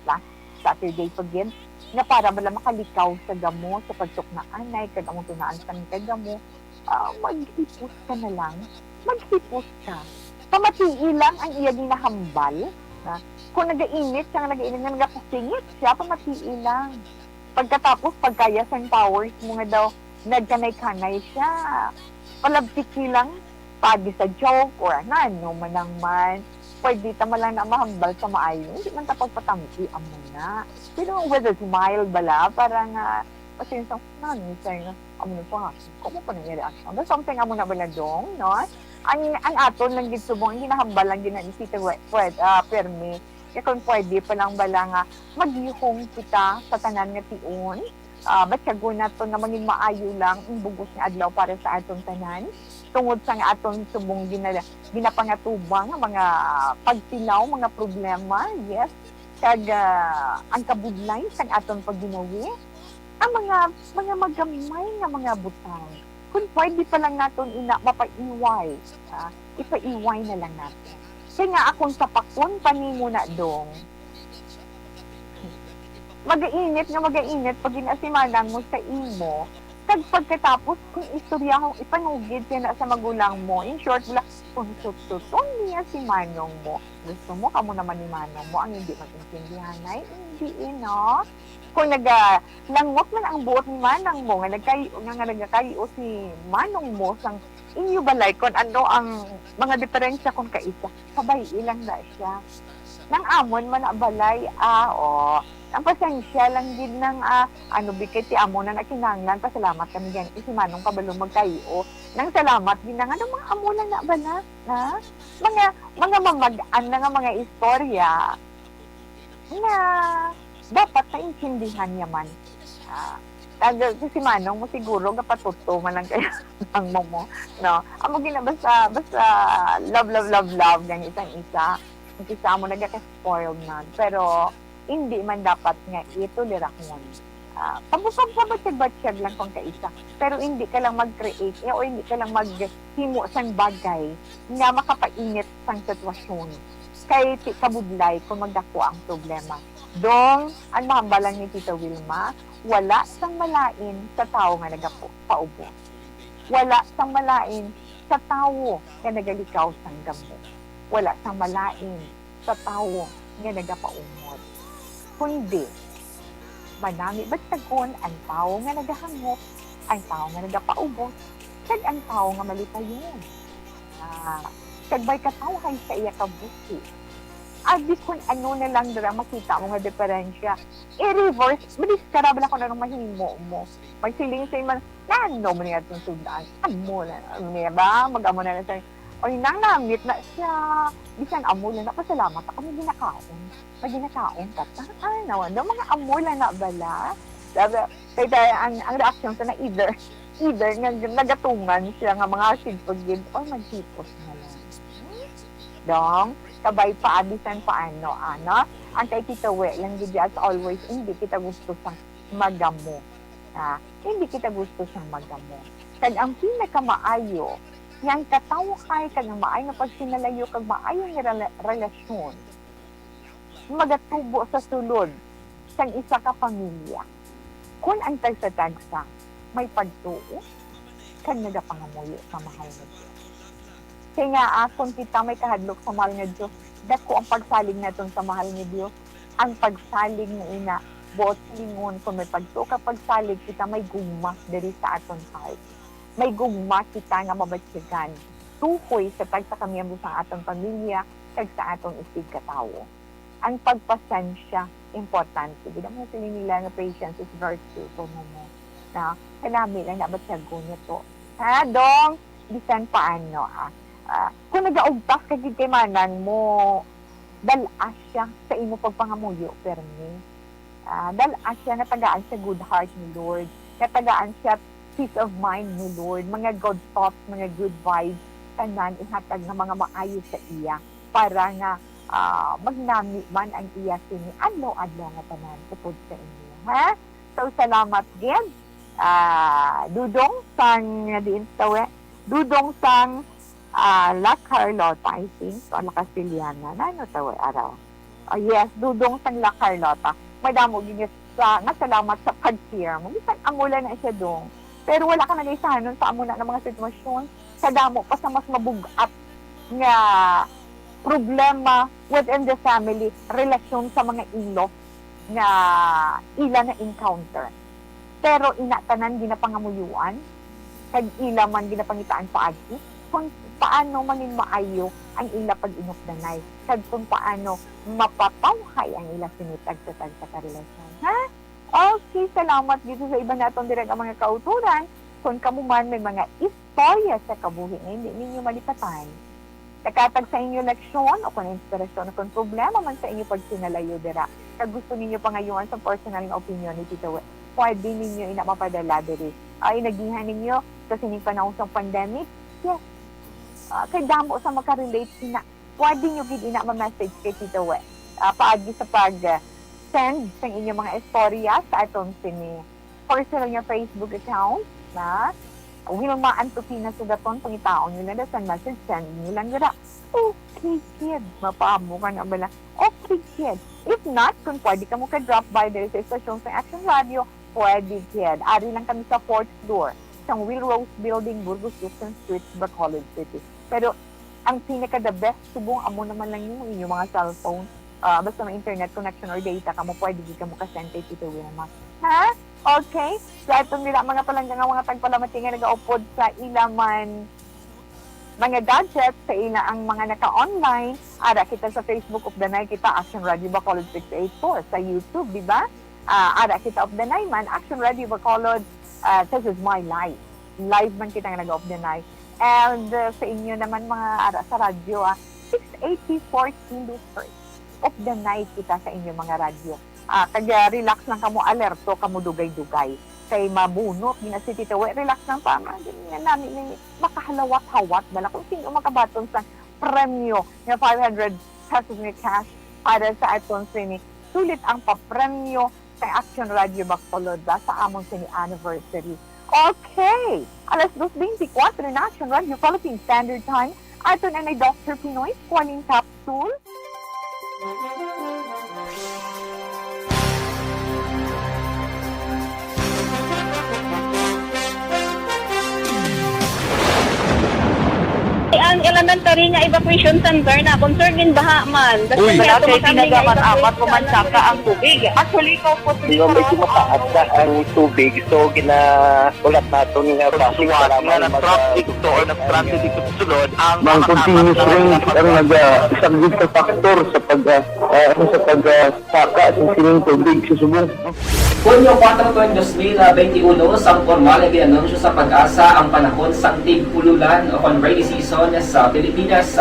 last Saturday pa gid, nga para bala makalikaw sa gamo, sa pagtuknaanay, kag amo tunaan sa kag gamo, ah, maghipos ka na lang. Maghipos ka. Pamatii lang ang iya ginahambal, na kung nagainit siya, nga nagainit nga nagapasingit siya, pamatii lang. Pagkatapos, pagkaya sang powers mo nga daw, nagkanay-kanay siya, palabtiki lang, pagi sa joke or ano man ang man. Pwede ta man lang na mahambal sa maayo. Hindi man ta pagpatampi, amo na. Pero with a smile bala, para nga, pasensya ko na, minsan nga, amo na pa nga, kamo pa nangyari ang, something amo na bala, Dong, no? Ang, ang aton lang gid subong, ang ginahambal lang gid na si Tito Wet, Wet, ah, Permi, kaya kung pwede pa lang bala nga, maghihong kita sa tanan nga tion, ah, batyagon naton nga mangin maayo lang ang bug-os nga adlaw para sa aton tanan, tungod sa nga aton subong gina-, ginapangatubang nga mga pagtilaw, mga problema, yes, kag, ah, ang kabudlay sang aton pagginawi, ang mga, mga magamay nga mga butang. Kung pwede pa lang naton ina mapaiway, ah, ipaiway na lang naton. Kay nga akong sapakon pa nimo na, Dong, magainit nga magainit pag ginasimanang mo sa imo, kag pagkatapos kung istoryahon, ipanugid siya na sa magulang mo. In short, wala, kung susuton niya si manong mo, gusto mo kamo naman ni manong mo ang hindi mag-intindihan, ay, hindi, eh, no? Kung naga-, langot man ang buot ni manang mo, nga nagkay-, nga, nga nagakayo si manong mo sang inyo balay, kung ano ang mga diferensya kung kaisa, sabay ilang na siya. Nang amon man na balay, ah, o, ang pasensya lang gid nang, ah, ano, bikay ti amo na nakinanglan, pasalamat kami gani si Manong Kabalo magkayo. Nang salamat gid na nga, nang mga amo lang na bala, na? Mga, mga mamag-an na nga mga istorya nga dapat naintindihan niya man. Ah, taga, si Manong mo siguro, gapatuto man lang kaya ang mo mo, no? Amo gina, basta, basta love, love, love, love, gani isang isa. Ang isa mo nagaka-spoiled na. Pero, hindi man dapat nga itolerahon. Ah, pabuka-buka, batyag-batyag lang kung kaisa. Pero hindi ka lang mag-create, eh, o hindi ka lang maghimo sang bagay nga makapainit sang sitwasyon. Kay ti kabudlay kung magdako ang problema. Dong, ang mahambal lang ni Tita Wilma, wala sang malain sa tawo nga nagapaubos. Wala sang malain sa tawo nga nagalikaw sang gamo. Wala sang malain sa tawo nga nagapaumot. Kundi, manami batyag ang tawo nga nagahangop, ang tawo nga nagapaubos, kag ang tawo nga malipayon. Ah, kag may katawhay sa iya kabuhi. Agis kun ano na lang dira makita mo nga diferensya. I-reverse, madiskarable ako na nung mahimo mo. Magsiling sa iman, "Nano mo niya itong sundaan? Amo na, amo niya ba? Mag-amo na lang sa, oy, nang namit na siya. Bisan amo lang, napasalamat ako, may ginakaon. May ginakaon ka, ta? Ah, nawa, no, mga amo lang na bala." Sabi, kay dahil ang, ang reaksyon sa na either, either nga nagatungan siya nga mga sigpagid or maghipos na lang. Dong, kabay pa, bisan paano, ano? Ang kay Tita We lang gid, as always, hindi kita gusto sa magamo. Ah, hindi kita gusto sa magamo. Kag ang pinakamaayo, yang katawhay kag ang maayo nga pagsinalayo kag maayo nga rela-, relasyon, magatubo sa sulod sang isa ka pamilya. Kun ang tagsa-tagsa may pagtuo kag nagapangamuyo sa mahal nga Dios. Kay nga, ah, kun kita may kahadlok sa mahal nga Dios, dako ang pagsalig naton sa mahal nga Dios. Ang pagsalig nga ina, buot silingon, kun may pagtuo kag pagsalig, kita may gugma diri sa aton heart. May gugma kita nga mabatyagan, tuhoy sa tagsa ka miyembro sang aton pamilya kag sa aton isigkatawo. Ang pagpasensya, importante. Di ba, mga siling nila nga patience is virtue, kuno mo. Na, kanami lang na batyagon niya to. Ha, Dong? Bisan paano, ah. Ah, kung nagaugpas ka gid kay manang mo, dal-a siya sa imo pagpangamuyo, permi. Ah, dal-a siya nga tagaan siya good heart ni Lord, nga tagaan siya peace of mind ni Lord, mga good thoughts, mga good vibes, tanan ihatag nga mga maayo sa iya, para nga, ah, magnami man ang iya sini adlaw-adlaw nga tanan upod sa inyo, ha? So, salamat gid, ah, Dudong sang, nga diin tawe, Dudong sang, ah, La Carlota, I think, o La Castellana. Nano tawe, araw? Ah, yes, Dudong sang La Carlota. Madamo gid nga sa, nga salamat sa pag-share mo. Bisan amo lang na siya, Dong. Pero wala ka nagaisahanon sa amo na nga mga sitwasyon. Kadamo pa sa mas mabug-at nga problema within the family, relasyon sa mga in-law nga ila na-encounter. Pero ina tanan ginapangamuyuan, kag ila man ginapangitaan paagi kung paano mangin maayo ang ila pag-inupdanay, kag kung paano mapatawhay ang ila sini tagsa-tagsa ka relasyon. Ha? Okay, salamat dito sa iban naton dira nga mga kautoran. Kung kamo man may mga istorya sa kabuhi nga hindi ninyo malipatan, nakatag sa inyo leksyon o kon inspirasyon o kon problema man sa inyo pagsinalayo dira, kag gusto ninyo pangayuan sa personal nga opinion ni Tito We, pwede ninyo ina mapadala diri. Ay, inagihan ninyo sa sining panahon sa pandemic? Yes. Ah, kay damo sa makarelate ina. Pwede nyo gid ina ma-message kay Tito We. Ah, paagi sa pag, ah, send sa inyong mga istorya sa aton sini personal nga Facebook account na Wilma Antofina Sugaton. Pangitaon nyo lang sa message, send nyo lang dira. Okay, kid. Mapaamo ka na bala. Okay, kid. If not, kung pwede ka mo ka-drop by diri sa estasyon sa Action Radio, pwede, kid. Ari lang kami sa fourth floor, sa Will Rose Building, Burgos Duksan Street, Bacolod City. Pero ang pinaka the best subong amo naman lang yung inyong mga cellphone. Ah, basta may internet connection or data ka mo, pwede gid ka mo ka-send kay Tito Wilma. Ha? Okay? So, atong dira mga palangga nga mga tagpalamati nga nagaupod sa ila man mga gadget, sa ila ang mga naka-online, ara kita sa Facebook, updanay kita, Action Radio Bacolod six eight four, sa YouTube, di ba? Ah, ara kita updanay man, Action Radio Bacolod, ah, This Is My Life. Live man kita nga nag-updanay. And, uh, sa inyo naman mga ara sa radyo, ah, six eighty-four kilohertz. Updanay kita sa inyo mga radyo. Ah, kag, ah, relax lang kamo, alerto kamo, dugay-dugay. Kay mabunot gina si Tito We, relax lang pa, ma-, nga nami ni makahalawat-hawat bala kung sino makabaton sa premyo nga five hundred pesos nga cash para sa aton sini. Sulit ang papremyo Kay Action Radio Bacolod ba sa amon sini anniversary. Okay! Alas dos beintikwatro na, Action Radio Philippine Standard Time. Ato na ni Doctor Pinoy, Kuaning Capsule. Ang elementary nga evacuation center na concern gin baha man. Uy. Wala kay pinagaman amat human saka ang tubig. Actually, ikaw po, Di ba, medyo mataas na ang tubig, so ginaulat naton nga Sa suwat nga nag-traffic to or nag-traffic dito sa sulod, ang Mang continuous rain ang naga-, isa gid ka factor sa pag, ah, ah, ano, sa pag, ah, saka sa sining tubig sa subong. Hunyo kuwatro tuig dos mil benti uno, sang pormal nga gin-anunsyo sa PAGASA ang panahon sang tig-ululan o kon rainy season sa Pilipinas.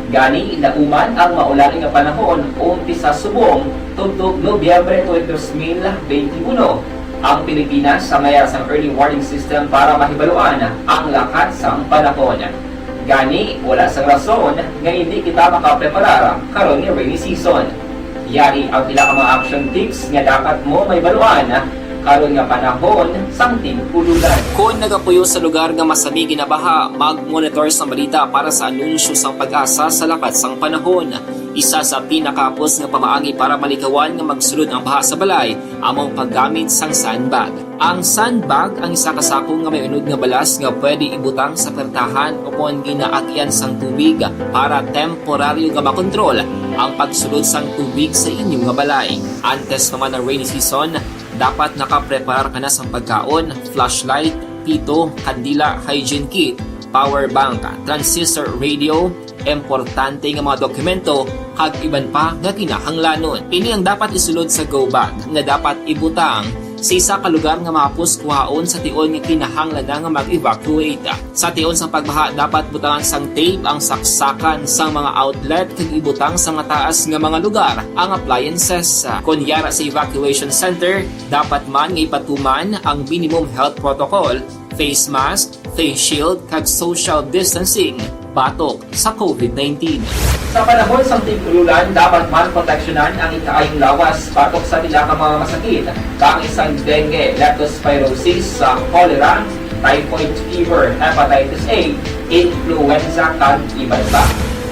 Gani, nauman ang maulan nga panahon umpisa subong tubtob Nobyembre tuig dos mil benti uno. Ang Pilipinas may ara sang early warning system para mahibaluan ang lakat sang panahon. Gani, wala sang rason nga indi kita makapreparar karon nga rainy season. Yari ang pila ka mga action tips nga dapat mo mahibaluan karon nga panahon sang tig-ululan. Kon nagapuyo sa lugar nga masami ginabaha, mag-monitor sang balita para sa anunsyo sang PAGASA sa lakat sang panahon. Isa sa pinakahapos nga pamaagi para malikawan nga magsulod ang baha sa balay amo ang paggamit sang sandbag. Ang sandbag ang isa ka sako nga may unod nga balas nga pwede ibutang sa pertahan o kon ginaagian sang tubig para temporaryo nga makontrol ang pagsulod sang tubig sa inyo nga balay. Antes pa man ang rainy season, dapat nakapreparar ka na sang pagkaon, flashlight, pito, kandila, hygiene kit, power bank, transistor radio, importante nga mga dokumento, kag iban pa nga kinahanglanon. Ini ang dapat isulod sa go bag nga dapat ibutang sa isa ka lugar nga mahapos kuhaon sa tion nga kinahanglan na nga mag-evacuate. Sa tion sang pagbaha, dapat butangan sang tape ang saksakan sang mga outlet kag ibutang sa mataas nga mga lugar ang appliances. Kon yara sa evacuation center, dapat man nga ipatuman ang minimum health protocol, face mask, face shield, kag social distancing batok sa COVID nineteen. Sa panahon sang tig-ululan, dapat man proteksyonan ang ikaayong lawas batok sa pila ka mga masakit, kaangay sang dengue, leptospirosis, sa cholera, typhoid fever, hepatitis A, influenza, kag iban pa.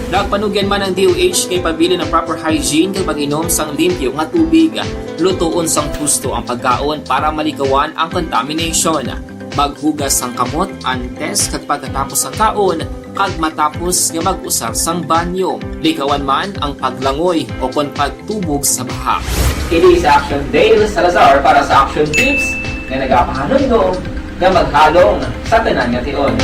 Nagpanugyan man ang D O H nga ipabilin ang proper hygiene kag pag-inom sang limpyo nga tubig. Lutoon sang husto ang pagkaon para malikawan ang contamination. Maghugas sang kamot antes kag pagkatapos sang kaon, kag matapos nga mag-usar sang banyo. Likawan man ang paglangoy o kon pagtubog sa baha. Kini si Action Dale Salazar para sa Action Tips nga nagapahanumdom nga maghalong sa tanan nga tion.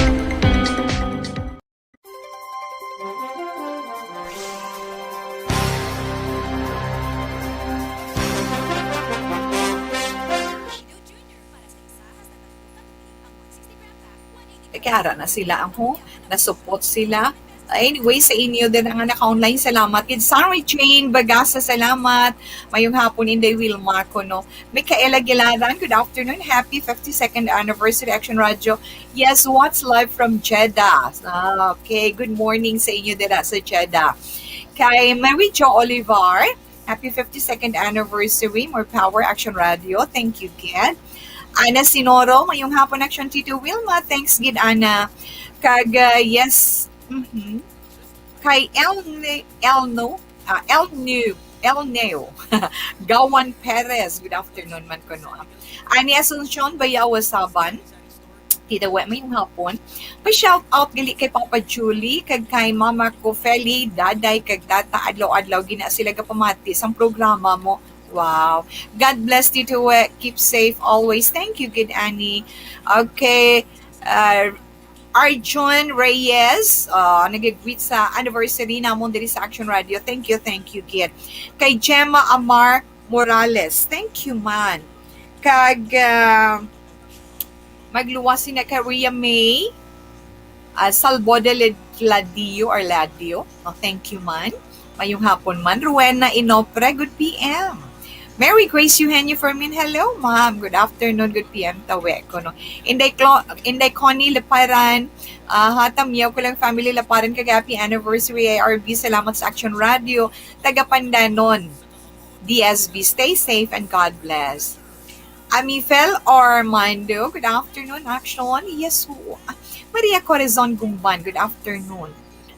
Kay ara na sila, ang ho, nasupot sila. Anyway, sa inyo din ang naka-online, salamat. Kid Sarah Jane Bagasa, salamat. Mayong hapon, Inday Wilma, ko, no. Micaela Gilaran, good afternoon. Happy fifty-second anniversary, Action Radio. Yes, what's live from Jeddah? Ah, okay, good morning sa inyo dira sa Jeddah. Kay Mary Jo Olivar, happy fifty-second anniversary. More power, Action Radio. Thank you, kid. Ana Sinoro, mayong hapon, Action Tito Wilma. Thanks, gid, Ana. Kag, uh, yes, mhm. Kay El, El No, ah, El New, El Neo. Gawan Perez, good afternoon man ko, no. Ani Asuncion, Bayawa Saban. Tita We, mayong hapon. Pa-shout out gali kay Papa Julie, kag kay Mama ko, Feli, Daday, kag Tata, adlaw-adlaw gina sila gapamati sang programa mo. Wow. God bless, Tito We. Keep safe always. Thank you, good Annie. Okay. Uh, Arjun Reyes, uh, nag-greet sa anniversary namon diri sa Action Radio. Thank you, thank you, kid. Kay Gemma Amar Morales, thank you, man. Kag, uh, magluwas na kay Rhea May, uh, Salbo de Led-, Ladio or Ladio. Oh, thank you, man. Mayong hapon man. Rowena Inopre, good P M. Mary Grace Eugenio Fermin, hello, ma'am. Good afternoon, good P M, tawe ko, no. Inday, Clo-, Inday Connie Leparan, ah, ha, Tamyaw ko lang family Leparan, kag happy anniversary, I R B. Salamat sa Action Radio, taga Pandanon. D S B. Stay safe and God bless. Amifel Armando, good afternoon, Action. Yes, ho. Maria Corazon Gumban, good afternoon.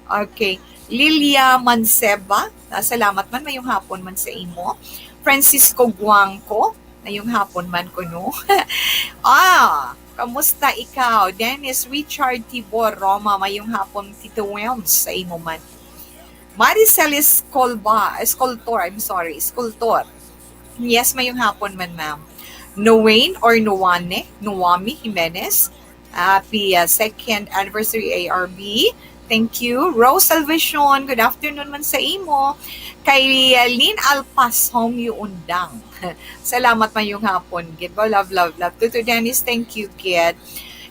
Okay. Lilia Manseba, ah, salamat man, mayong hapon man sa imo. Francisco Guangco, mayong hapon man kuno. Ah, kamusta ikaw? Dennis Richard Tibor Roma, mayong hapon, Tito Wilms, sa imo man. Maricel Escolba, Escultor, I'm sorry, Escultor. Yes, mayong hapon man, ma'am. Nowain or Nowane, Noami Jimenez. Happy, uh, second anniversary, A R B. Thank you. Rose Salvacion, good afternoon man sa imo. Kay, uh, Lynn Alpas, Home You Undang. Salamat, mayong hapon. Gid ba? Love, love, love. Tuto Dennis, thank you, kid.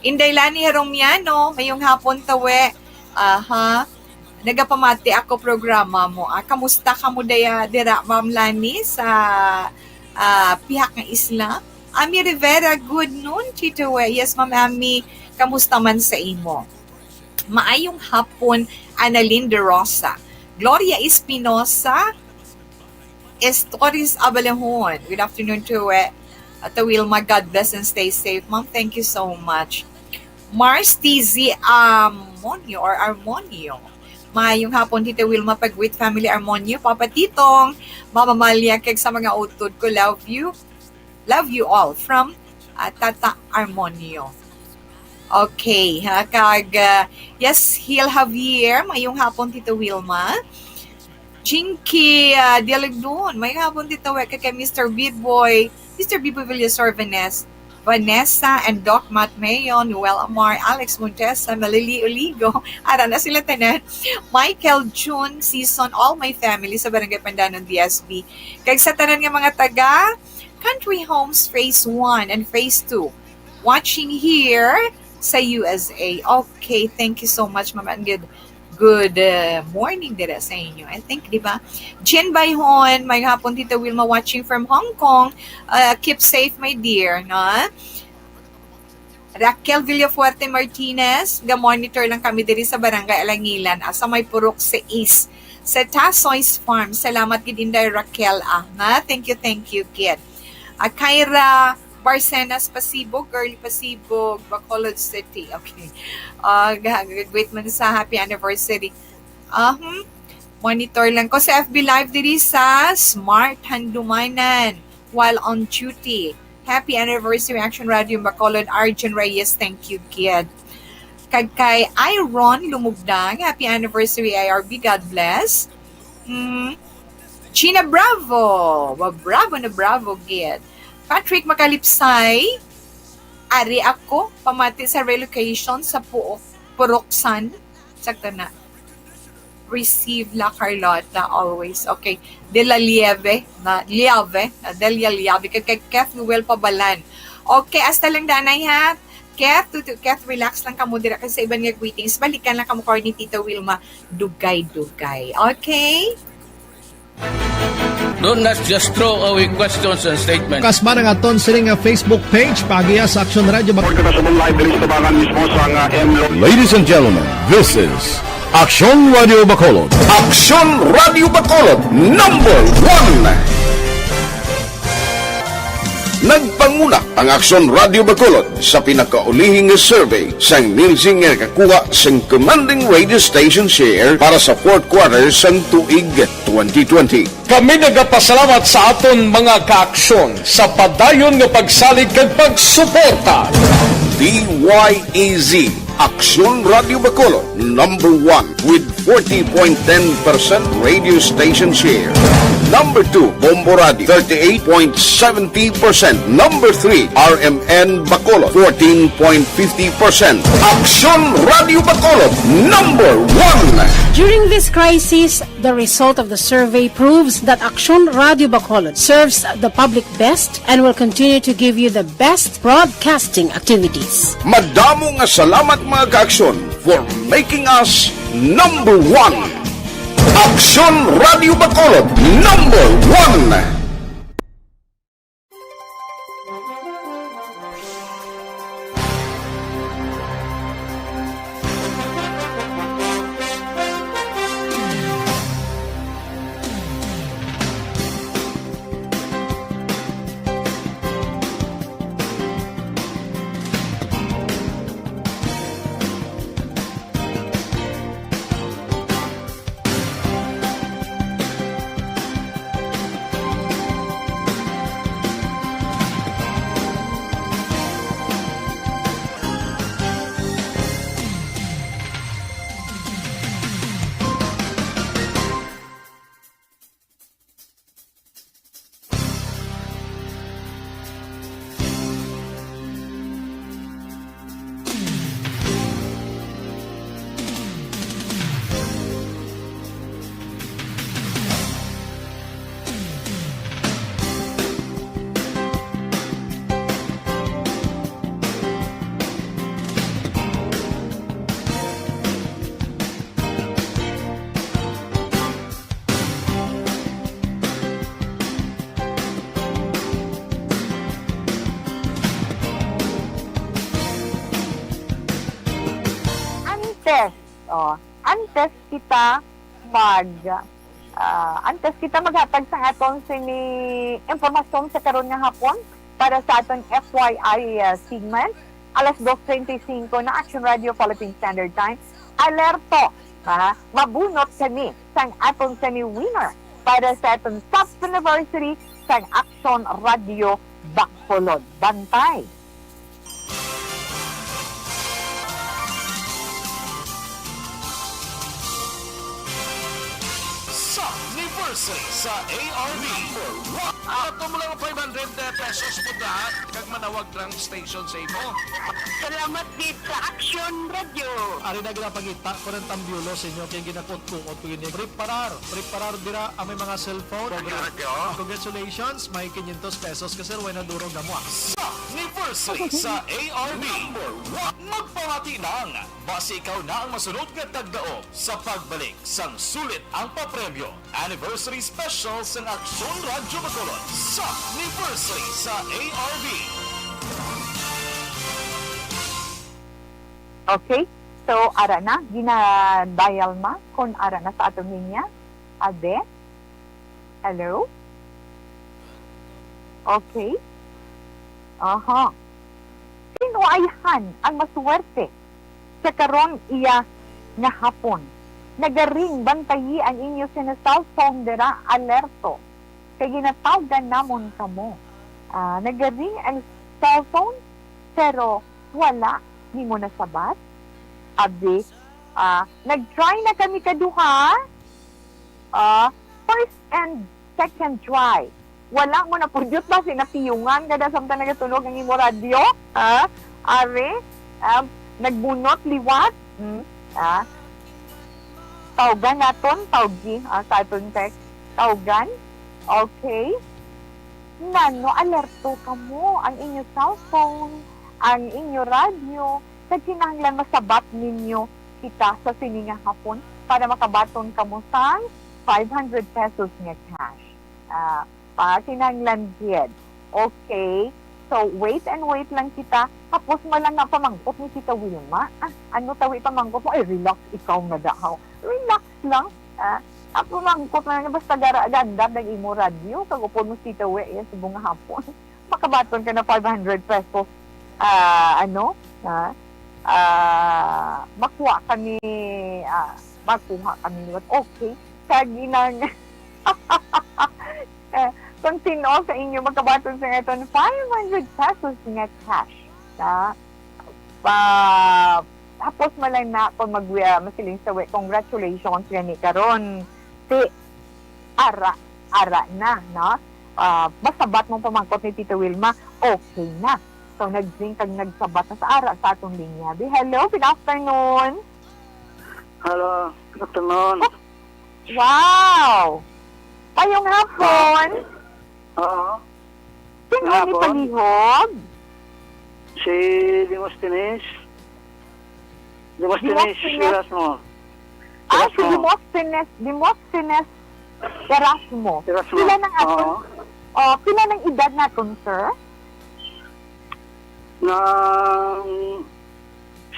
Inday Lani Heromiano, mayong hapon, tawe. Aha. Nagapamati ako programa mo. Ah, kamusta ka mo daya dira, Ma'am Lani, sa, ah, pihak nga isla? Ami Rivera, good noon, Tito. Yes, Ma'am Ami, kamusta man sa imo? Maayong hapon, Annalyn De Rosa. Gloria Espinosa, Estoris Abalahon. Good afternoon to, uh, to Wilma. God bless and stay safe, Ma'am. Thank you so much. Mars T Z Armonio or Armonio. Maayong hapon, Tita Wilma Pagwit family, Armonio, Papa Titong, Mama Malia, kag sa mga utod ko. Love you. Love you all from, uh, Tata Armonio. Okay, ha, kag, uh, yes, Hil Javier, mayong hapon, Tita Wilma. Chinky, uh, Dialagdon, mayong hapon, Tita Wek, kay Mister Biboy, Mister Biboy Villasor, Vanessa, Vanessa and Doc Matt Mayon, Noel Amar, Alex Montesa, Malili Oligo, ara na sila tanan. Michael June Season, all my family sa Barangay Pandanon, D S B. Kag sa tanan nga mga taga Country Homes Phase one and Phase two. Watching here sa U S A. Okay, thank you so much, Ma'am. And good, good, uh, morning dira sa inyo. I think, di ba? Jen Bayhon, may hapon, Tita Wilma, watching from Hong Kong. Uh, keep safe, my dear, no? Raquel Villafuerte Martinez, ga-monitor lang kami diri sa Barangay Alangilan, ah, sa may Purok sais, sa Tasoy's Farm. Salamat gid, Inday Raquel, ah, nga. Thank you, thank you, kid. Ah, Kyra Barcenas Pasibog, girl Pasibog, Bacolod City. Okay. Ah, ga-, ga-greet man sa happy anniversary. Ahum. Monitor lang ko sa F B Live diri sa Smart Handumanan while on duty. Happy anniversary, Action Radio Bacolod, Arjun Reyes. Thank you, kid. Kag kay Iron Lumugdang, happy anniversary, I R B. God bless. Mm. Gina Bravo. Wa, bravo na bravo, gid. Patrick Makalipsay, ari ako, pamati sa relocation sa Puok, Puroksan. Sakto na. Receive La Carlota always. Okay. De La Lieve, na Liave, na Delia Liave, kay, kay Keth Noel Pabalan. Okay, hasta lang danay, ha. Keth, tutu, Keth, relax lang kamo dira kay sa iban nga greetings, balikan lang kamo ko ni Tita Wilma, dugay-dugay. Okay? Don't not just throw away questions and statements. Kasmara nga aton sini nga Facebook page, paagiya sa Action Radio Bac- Pagkakasabong live diri sa tabangan mismo sa nga M Lo- Ladies and gentlemen, this is Action Radio Bacolod. Action Radio Bacolod, number one. Nagpanguna ang Action Radio Bacolod sa pinakaulihing nga survey sang Nielsen nga nakakuha sang commanding radio station share para sa fourth quarter sang tuig twenty twenty. Kami nagapasalamat sa aton mga kaaksyon sa padayon nga pagsalig kag pagsuporta. D Y E Z, Aksyon Radio Bacolod, number one with forty point ten percent radio station share. Number two, Bombo Radio, thirty-eight point seventy percent. Number three, R M N Bacolod, fourteen point fifty percent. Aksyon Radio Bacolod, number one. During this crisis, the result of the survey proves that Aksyon Radio Bacolod serves the public best and will continue to give you the best broadcasting activities. Madamo nga salamat, mga kaaksyon, for making us number one. Aksyon Radio Bacolod, number one. antes, oh, antes kita mag, ah, antes kita maghatag sa aton sini impormasyon sa karon nga hapon para sa aton F Y I, ah, segment, alas dos treinta y cinco na Action Radio Philippine Standard Time. Alerto, ha? Mabunot kami sang aton sini winner para sa aton sixth anniversary sang Action Radio Bacolod. Bantay! Sa anniversary sa A R B. Number one. Ato mo lang five hundred pesos po na, kag manawag lang station sa imo. Salamat gid sa Action Radio. Ari na gina pangita ko ng tambyulo sa inyo, kay ginakot-kuot ko yun. Preparar, preparar dira ang may mga cellphone. Ang radyo. Congratulations, may quinientos pesos ka, sir, way na durog na mo, ah. Sa anniversary sa A R B. Number one. Magpamati lang. Basi ikaw na ang masunod nga tagdaog sa pagbalik sang sulit ang papremyo. Anniversary Special sang Aksyon Radyo Bacolod sa anniversary sa A R B. Okay. So, ara na, gina-dial na kung ara na sa atong linya. Abe? Hello? Okay. Aha. Sino ayhan ang maswerte sa karon iya nga hapon? Nagaring, bantayi ang inyo sina cellphone dira, alerto. Kay ginatawgan namon kamo. Ah, nagaring ang cellphone, pero wala nimo nasabat? Abi, ah, nag-try na kami kaduha. Ah, first and second try. Wala mo na pudyot ba si napiyungan nga da samtang nagatunog ang imo radyo? Ha? Are, ah, nagbunot liwat? Hmm? Ah? Tawgan naton, tawgi, ah, sa aton text. Tawgan? Okay. Nano, alerto kamo. Ang inyo cellphone, ang inyo radyo, kag kinahanglan masabat ninyo kita sa sini nga hapon para makabaton kamo sang five hundred pesos nga cash. Ah, pa, kinahanglan gid. Okay. So, wait and wait lang kita. Tapos mo lang na pamangkot ni Tita Wilma. Ah, ano tawi pamangkot mo? Ay, relax ikaw nga dahaw. Relax lang. Ah, ah, pamangkot na lang. Basta gara, ganda ng imo radyo. Kag upod mo si Tita Wi, yan, subong nga hapon. Makabaton ka na five hundred pesos. Ah, ano? Ah, ah, makuha kami, ah, makuha kami liwat. Okay. Kag inang, eh, kung sino sa inyo makabaton sa aton five hundred pesos nga cash, na pa, tapos man lang na kung mag, ah, masiling sa we, congratulations gani karon. Si ara, ara na, no? Ah, masabat mo pamangkot ni Tita Wilma, okay na. So, nag-ring kag nagsabat na sa ara sa atong linya. Di, hello, good afternoon. Hello, good afternoon. Wow! Mayong hapon. Oo. Sino ni palihog? Si Demosthenes. Demosthenes Erasmo. Ah, si Erasmo. Demosthenes, Demosthenes Erasmo. Erasmo. Pila nang aton? Oo. Oh, pila nang edad naton, sir? Nang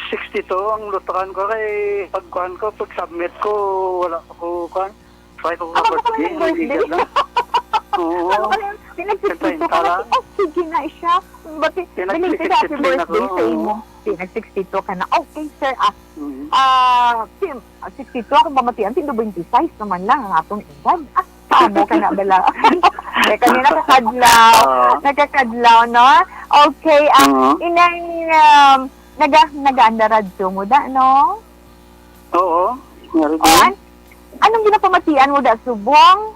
sixty-two ang lutakan ko kay pagkuan ko, pag-submit ko, wala pa ko kuan. Try ko. Aba, ka baka birthday, may birthday. Hindi ka na. Oo. Ano ka lang, pinag-sixty-two ka na. Siyempre, tala. Oh, sige na siya. Bati, belated happy birthday sa imo. Pinag-sixty-two ka na. Okay, sir. Ah, mm. Ah, sim-, ah, sixty-two, akong pamatian, twenty-five naman lang ang atong edad. Ah, tamo ka na bala. Eh, kani nakakadlaw. Oo. Nakakadlaw, no? Okay, ah, oo. Inang, um, naga-, nagaanda radyo mo da, no? Oo, nga rin. Oh, an-, anong ginapamatian mo da, subong?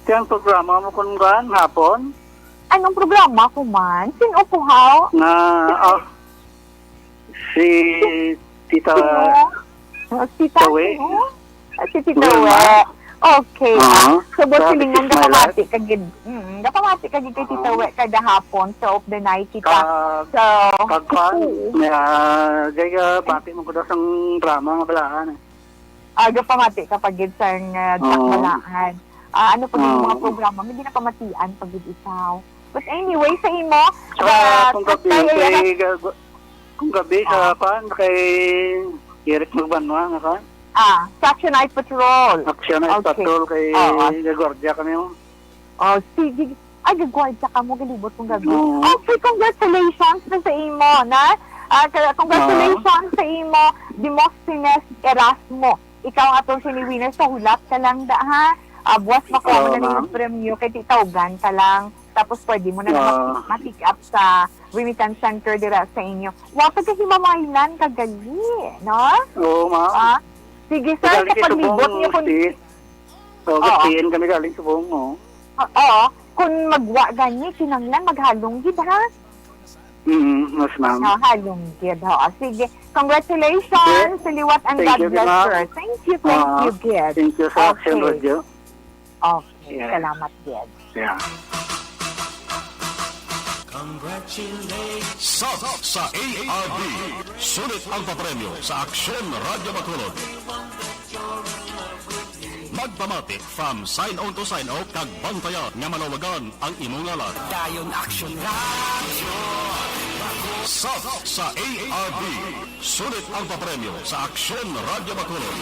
Kaya ang programa mo kung gaan, hapon? Anong programa ko man? Sino ko, haw? Na, ah, si Tita Sino? Oh, si Tita Tawi. Sino? Ah, si Tita Wilma. We. Okay. Ah, so, boss, silingan, gapamati ka gid. Mm, gapamati ka gid kay Tita We kada hapon, so, of the night kita. Ka-, so, kagkuan, oo. May, ah, gay, ah, bati mo ko daw sang drama nga balaan, eh. Ah, gapamati ka pa gid sang, ah, dakbalaan. Ah, ano pa gid yung mga programa, may ginapamatian pa gid ikaw. But anyway, sa imo, sa, ah, kung gabi, kay, kay, ano, ga-, ga-, Kung gabi sa Ah. kwan, kay Eric Magbanwa, nga kwan. Ah, sa Action Night Patrol. Action Night Okay. Patrol, kay Oo. Gagwardiya kami, oh. Oh, sige. Ay, gagwardiya ka mo, galibot kong gabi. Oo. Okay, congratulations na sa imo, na? Ah, ka-, congratulations Oo. sa imo, Demosthenes Erasmo. Ikaw ang atong sini winner sa hulat ka lang, da, ha? Ah, buwas makuha mo Oo, na ning ma'am. premyo, kay titawgan ka lang. Tapos pwede mo na naman Ah. ma-pick up sa remittance center dira sa inyo. Wa ka kahimamaylan ka gali, no? Oo, ma'am. Ah, sige, sir, Galing sa kay paglibot Subong niyo kung State. Oo, Oo. P N kami galing Subong, oo. Oo. Kung magwa gani, kinahanglan maghalong gid, ha? Mm, yes, ma'am. Ah, halong gid, ha? Sige. Congratulations Sige. sa liwat and Thank God you, bless, ma'am. sir. Thank you, thank Ah, you, gid. thank you sa Action Okay. Radio. Okay, Yeah. salamat, gid. Yeah. Sub sa A R D. Sulit ang papremyo sa Aksyon Radyo Bacolod. Magpamati from sign on to sign out kag bantayan nga malawagan ang imo ngalan. Dayon Aksyon Radyo. Sub sa A R D. Sulit ang papremyo sa Aksyon Radyo Bacolod.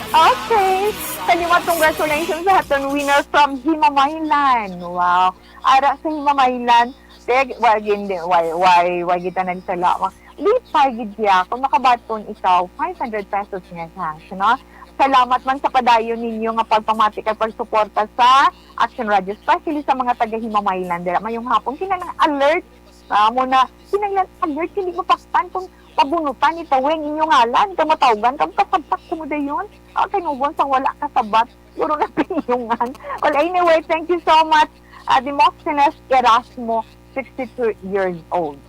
Okay. Sa liwat, congratulations sa aton winner from Himamaylan. Wow. Ara sa Himamaylan, te, why, hindi, why, why, why kita nagsalamat? Lipay gid siya kung makabaton ikaw five hundred pesos nga cash, no? Salamat man sa padayon ninyo nga pagpamati kag pagsuporta sa Action Radio, especially sa mga taga Himamaylan dira. Mayong hapon, kinahanglan alert. Amo na, kinahanglan alert, hindi mapaktan kung pabunutan ni Tawe ang inyong ngalan, kag matawgan, kag kasabak ko mo dayon. Ah, kay nugon sang wala kasabat, puro na pinyungan. Well, anyway, thank you so much, ah, Demosthenes Erasmo, sixty-two years old.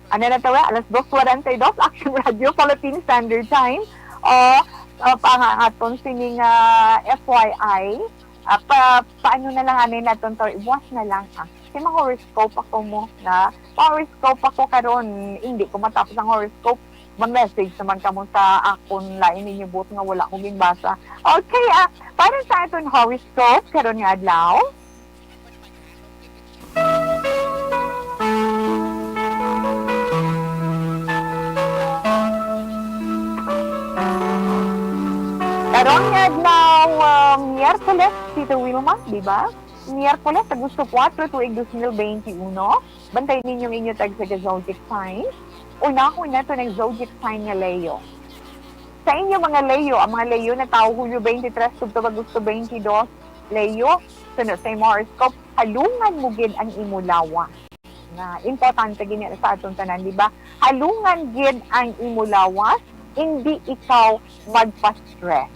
Ano na to, eh? Alas dos forty-dos, Action Radio, Philippine Standard Time. O, ah, pa nga aton sining, ah, F Y I, ah, pa, paano na lang, ano naton to, ibuwas na lang, ah. Kay mga horoscope ako mo, na, mga horoscope ako karon, hindi ko matapos ang horoscope. Ma-message naman kamo sa akon, lain ninyo buot nga wala ko ginbasa. Okay, ah, para sa aton horoscope karon nga adlaw. Karon nga adlaw, ah, Miyerkules, Tito Wilma, di ba? Miyerkules, Agosto kuwatro, tuig dos mil benti uno. Bantay ninyo ang inyo tagsa ka zodiac sign. Unahon naton ang zodiac sign nga Leo. Sa inyo, mga Leo, ang mga Leo natawo Hulyo twenty-three tubtob Agosto twenty-two, Leo, suno sa imo horoscope, halungan mo gid ang imo lawas. Nga importante gid ni sa aton tanan, di ba? Halungan gid ang imo lawas, hindi ikaw magpa-stress.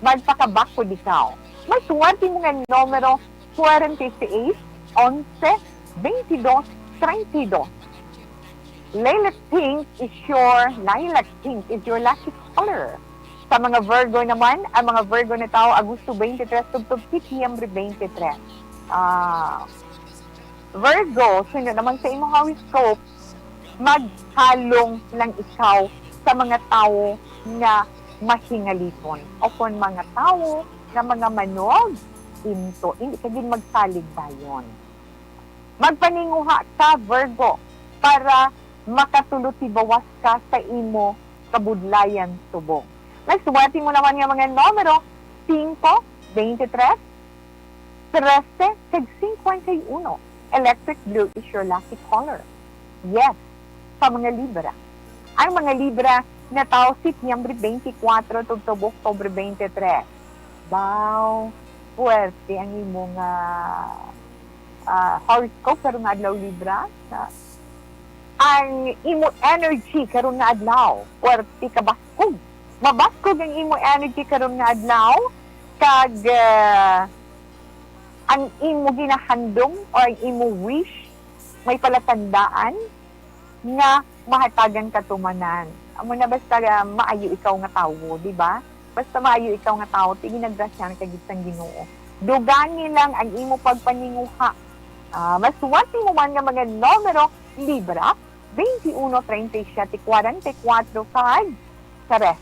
Magpakabakod ikaw. May suwerte mo nga numero, forty-eight, onse, twenty-dos, treinta y dos. Lilac pink is your, lilac pink is your lucky color. Sa mga Virgo naman, ang mga Virgo natawo Agosto twenty-three tubtob Setyembre twenty-three. Ah, Virgo, suno naman sa imong horoscope, maghalong lang ikaw sa mga tawo nga mahingalipon, o kon mga tawo nga mga manog, into, hindi ka gid magsalig dayon. Magpaninguha ka, Virgo, para makatulotibawas ka sa imo kabudlayan subong. May suwerte mo naman nga mga numero, singko, twenty-three, trese, kag cincuenta y uno. Electric blue is your lucky color. Yes, sa mga Libra. Ang mga Libra natawo Setyembre twenty-four tubtob Oktubre twenty-three. Daw, puwerte ang imo nga, ah, horoscope karon nga adlaw, Libra. Sa, ang imo energy karon nga adlaw, puwerte ka baskog. Mabaskog ang imo energy karon nga adlaw, kag, ah, ang imo ginahandom o ang imo wish may palatandaan nga mahatagan katumanan. Amo na, basta, ah, maayo ikaw nga tawo, di ba? Basta maayo ikaw nga tawo, ti ginagrasyahan ka gid sang Ginoo. Dugani lang ang imo pagpaninguha. Ah, masuwat nimo man nga mga numero, Libra, twenty-uno, treinta y siete, cuarenta y cuatro, kag tres.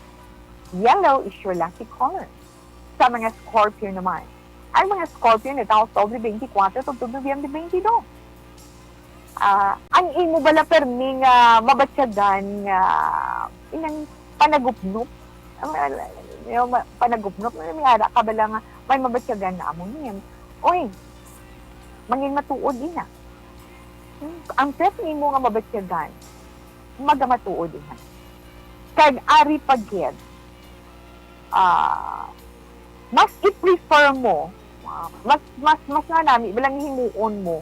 Yellow is your lucky color. Sa mga Scorpio naman, ang mga Scorpio natawo Oktubre twenty-four tubtob Nobyembre twenty-two. Ah, ang imo bala permi nga mabatyagan nga inang panagupnop? Ang, ah, you know, ma-, panagupnop, may ara ka bala nga may mabatyagan na amo ni, "Oy, mangin matuod ina." Hmm, ang permi mo nga mabatyagan, magamatuod ina. Kag ari pa gid, ah, mas i-prefer mo, ah, mas, mas, mas nga nami, bilang himuon mo,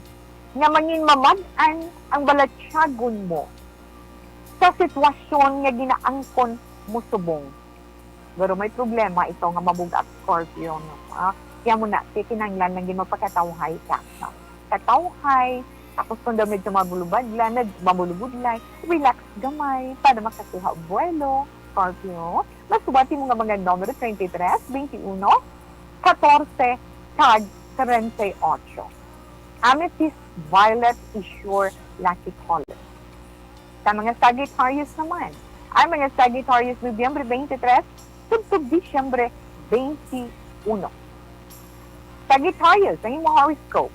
nga mangin mamag-an ang balatyagon mo sa sitwasyon nga ginaangkon mo subong. Pero may problema ito nga mabug-at Scorpio, no? Ah, kaya mo na, ti kinahanglan lang gid magpakatawhay ka, no? Katawhay, tapos kung daw medyo mabulubadla, nag-, mabulubudlay, relax gamay para makakuha buwelo, Scorpio. Masuwati mo nga mga numero twenty-three, twenty-one, katorse, kag treinta y ocho. Amethyst violet is your lucky color. Sa mga Sagittarius naman, ang mga Sagittarius, Nobyembre twenty-three, tubtob Disyembre twenty-one. Sagittarius, ang imong horoscope.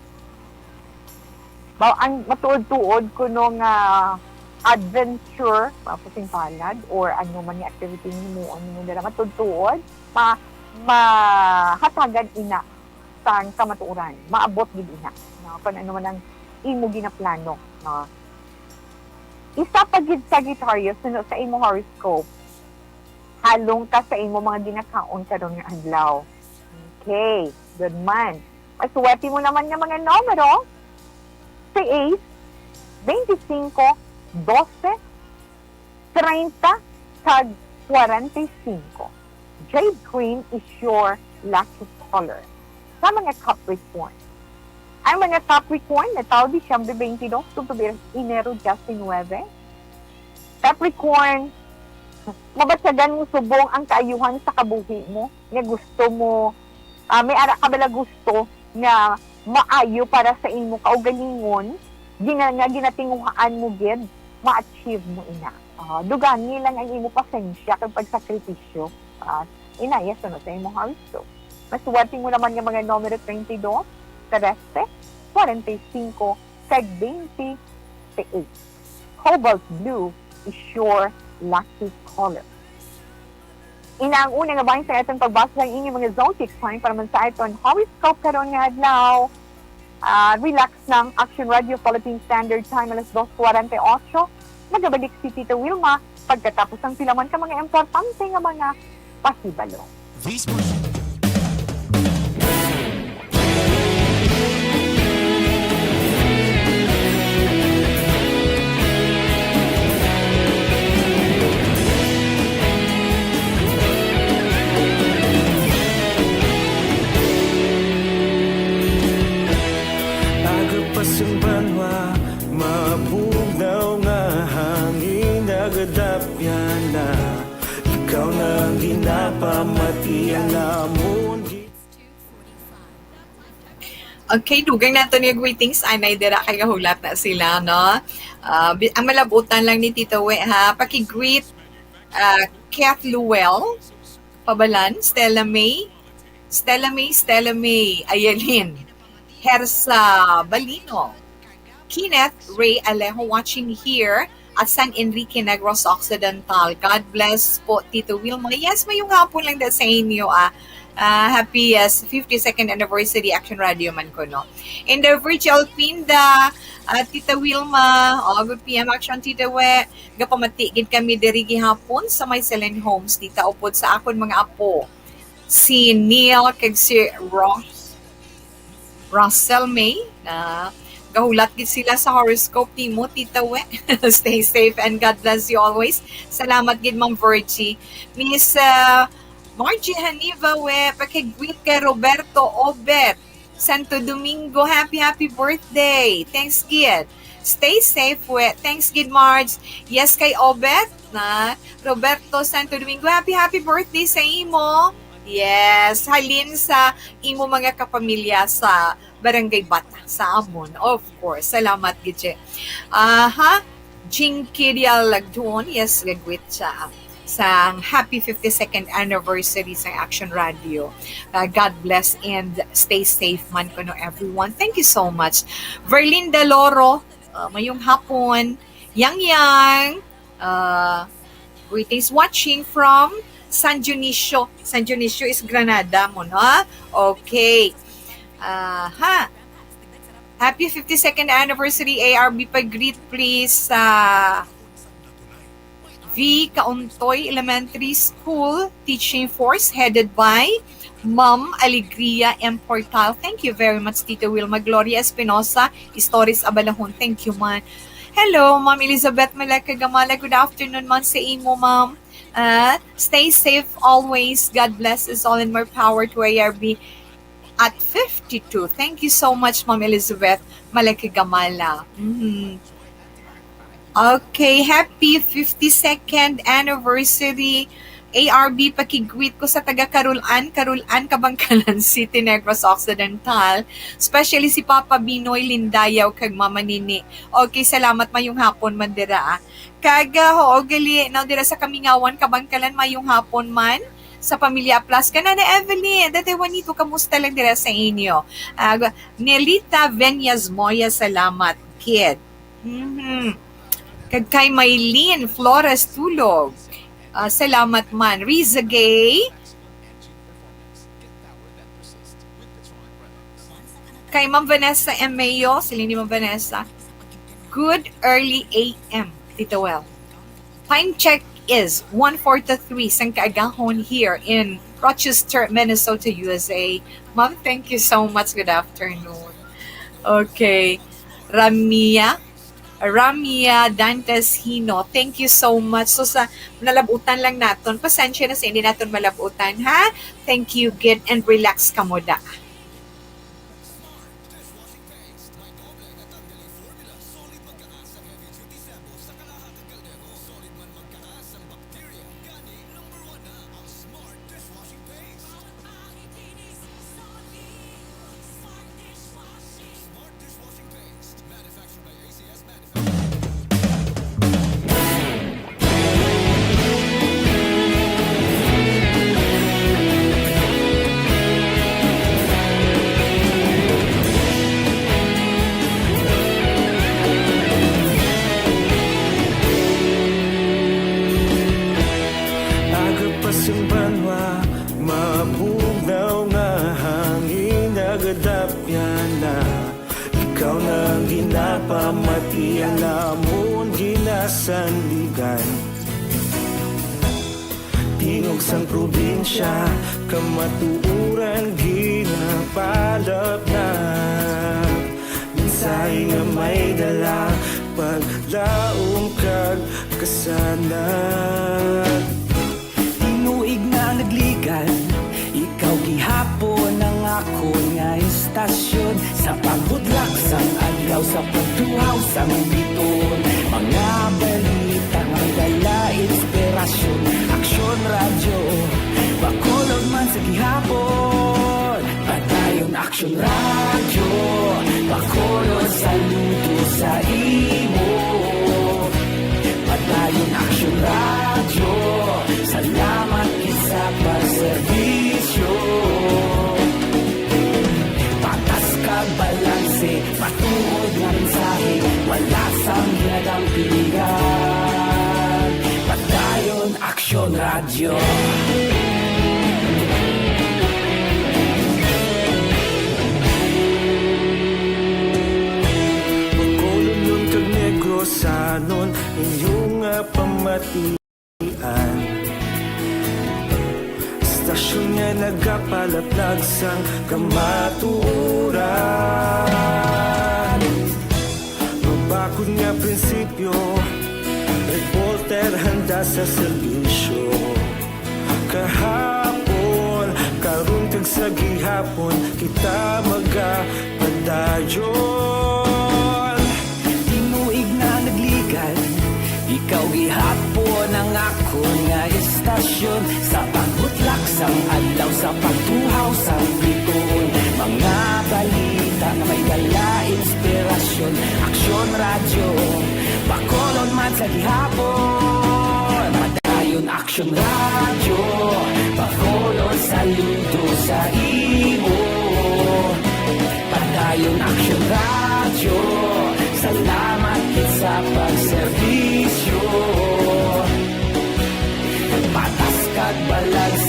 Ba, ang matuod-tuod kuno nga adventure, mapasing palad, or ano man nga activity nimo, ano mo dala, matuod-tuod, ma-, mahatagan ina sang kamatuoran, maabot gid ina, no? Kung ano man ang imo ginaplano, no? Isa pa gid, Sagittarius, suno sa imo horoscope, halong ka sa imo mga ginakaon karon nga adlaw. Okay, good man. Masuwerte mo naman nga mga numero, si Ace, twenty-five, twelve, treinta, kag kwarenta y singko. Jade green is your lucky color. Sa mga Capricorn. Ang mga Capricorn, natawo Disyembre twenty-two, tubtob Enero diecinuebe. Capricorn, mabatyagan mo subong ang kaayuhan sa kabuhi mo, nga gusto mo, ah, may ara ka bala gusto nga maayo para sa imo kaugalingon, gina-, nga ginatinguhaan mo gid, ma-achieve mo ina. Ah, dugangi lang ang imo pasensya kag pagsakripisyo. Ah, ina, yes, ano, sa imong horoscope. Masuwerte mo naman nga mga numero twenty-two, trese, kwarenta y singko, kag twenty-eight. Cobalt blue is your lucky color. Ina ang una nga bahin sa aton pagbasa sang inyong mga zodiac sign para man sa aton horoscope karon nga adlaw. Ah, relax lang. Action Radio Philippine Standard Time, alas dos kwarenta y ocho. Magabalik si Tita Wilma pagkatapos ang pila man ka mga importante nga mga pahibalo. This Agapas ang banwa, mabugnaw nga hangin, nagadapyan na. Ikaw na ang ginapamati, ang amon. Okay, dugang nato ni greetings. Anay dira kay gahulat na sila, no? Ah, bi-, ang malabutan lang ni Tito We, ha? Paki-greet, ah, Kath Luel Pabalan, Stella May, Stella May, Stella May, Ayalin, Hersa Balino, Kenneth Ray Alejo watching here at San Enrique Negros Occidental. God bless po, Tito Wilma. Yes, mayong hapon lang da sa inyo, ah. Ah, happy, yes, fifty-second anniversary Action Radio man ko, no? And the Virgil Pinda, ah, Tita Wilma, oh, good P M Action, Tita We. Gapamati gid kami diri gihapon sa may Celine Homes, Tita, upod sa akon mga apo, si Neil kag si Ross. Russell May, na gahulat gid sila sa horoscope nimo, Tita We. Stay safe and God bless you always. Salamat gid, Ma'am Virgie. Miss, uh, Margie Haniva, We, pakigwit kay Roberto Obet, Santo Domingo. Happy, happy birthday. Thanks gid. Stay safe, We. Thanks gid, Marge. Yes, kay Obet, na Roberto Santo Domingo. Happy, happy birthday sa imo. Yes, halin sa imo mga kapamilya sa Barangay Bata, sa amon. Of course. Salamat gid, Che. Aha. Jinky Dialagdon. Yes, gagwit siya sa happy fifty-second anniversary sa Action Radio. Uh, God bless and stay safe man kuno, everyone. Thank you so much. Verlinda Loro, Uh, mayong hapon, Yang Yang. Uh, greetings watching from San Dionisio. San Dionisio is Granada mo, no? Okay. Uh, ha. Happy fifty-second anniversary, A R B. Pag-greet, please, sa V. Kauntoy Elementary School Teaching Force, headed by Ma'am Alegria M. Portal. Thank you very much, Tito Wilma. Gloria Espinosa, Istores Abalahon. Thank you, man. Hello, Ma'am Elizabeth Maleka Gamala. Good afternoon, man, sa imo, ma'am. Uh, stay safe always. God bless us all and more power to A R B at fifty-two. Thank you so much, Ma'am Elizabeth Maleka Gamala. Mhm. Okay, happy fifty-second anniversary. A R B, pakigreet ko sa taga Carolan, Carolan, Kabankalan City, Negros Occidental. Especially si Papa Binoy Lindayaw kag Mama Nini. Okay, salamat. Mayong hapon man dira, ah. Kag, ah, oo, gali, now dira sa Kamingawan, Kabankalan, mayong hapon man. Sa pamilya Aplasca, Nana Evelyn, Date Juanito, kamusta lang dira sa inyo? Ah, Nelita Veñas Moya, salamat, kid. Mhm. Kag kay Maylene Flores Tulog, ah, salamat man. Riza Gay. Kay Ma'am Vanessa M. Mayo, sila ni Ma'am Vanessa. Good early A M, Tito Well. Time check is one forty-three sang kaagahon here in Rochester, Minnesota, U S A. Ma'am, thank you so much. Good afternoon. Okay. Ramia, Ramia Dantes Hino, thank you so much. So sa nalabutan lang naton, pasensya na sa hindi naton malabutan, ha? Thank you, good and relax kamo da. Aga pa sing banwa, mabugnaw nga hangin nagadapyan na. Ikaw na ang ginapamati, ang amon ginasandigan. Tingog sang probinsya, kamatuoran ginapalapnap. Mensahe nga may dala, paglaom kag kasanag. Tinuig na nagligan, ikaw gihapon ang akon nga istasyon. Sa pagbudlak sang adlaw, sa pagtuhaw sang biton, mga balita nga may dala inspirasyon. Aksyon Radyo, Bacolod man sa gihapon. Padayon Aksyon Radyo, Bacolod, saludo sa imo. Padayon Aksyon Radyo, salamat gid sa pagserbisyo. Patas kag balanse, matuod nga mensahe, wala sang ginadampingan. Padayon Aksyon Radyo. Bacolodnon kag Negrosanon, inyo nga pamatian. Istasyon nga nagapalaplag sang kamatuoran. Mabakod nga prinsipyo, reporter handa sa serbisyo. Kahapon, karon kag sa gihapon, kita magapadayon. Tinuig na nagligan, ikaw gihapon ang akon nga istasyon. Sa pagbutlak sang adlaw, sa pagtuhaw sang biton, mga balita nga may dala inspirasyon. Aksyon Radyo, Bacolod man sa gihapon. Padayon Aksyon Radyo, Bacolod, saludo sa imo. Padayon Aksyon Radyo, salamat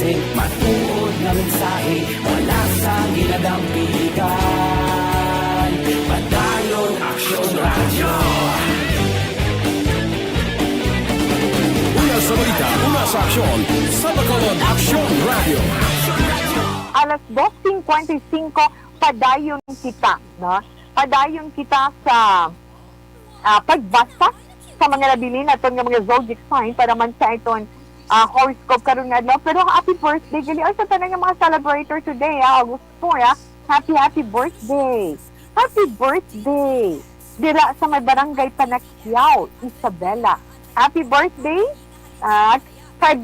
Matuod nga mensahe, wala sa ginadampigan. Padayon Aksyon Radyo. Una sa balita, una sa aksyon, sa Bacolod Aksyon Radyo. Alas dos cincuenta y cinco, padayon kita, no? Padayon kita sa ah, pagbasa sa mga nabilin naton nga mga zodiac sign para man sa iton ah, horoscope karon nga adlaw. Pero happy birthday gali sa tanan nga mga celebrator today, ah, August four, ah. Happy, happy birthday. Happy birthday. Dira sa may barangay Panakyaw, Isabela. Happy birthday, ah, kay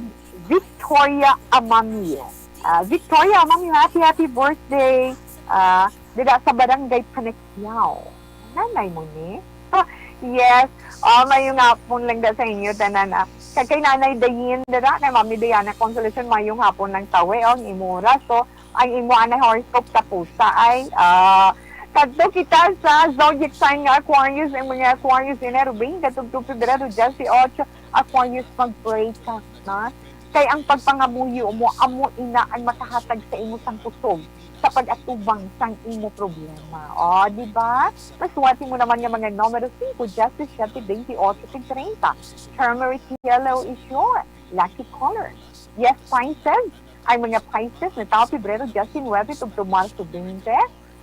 Victoria Amamio. Ah, Victoria Amamio, happy, happy birthday. Ah, dira sa barangay Panakyaw. Nanay mo ni? Ah, yes. Oh, mayong hapon lang da sa inyo tanan, ah. Kag kay Nanay Dayin dira, kay Mami Diana Consolacion, mayong hapon lang tawi, oh, ang imo oras. So, ang imo anay horoscope sa pusa ay, ah, kadto kita sa zodiac sign nga Aquarius, ang mga Aquarius ini, Rubin, katugtog Febrero, diyes ocho, Aquarius, mag-pray ka, na? Kay ang pagpangamuyo mo, amo ina ang makahatag sa imo sang kusog sa pag-atubang sang imo problema. O, di ba? Masuwati mo naman nga mga numero singko, diyes, siyete, bente, otso, kag treinta. Turmeric yellow is your lucky color. Yes, Pisces. Ang mga Pisces nga tawo Pebrero diyes nuebe tubtob Marso bente.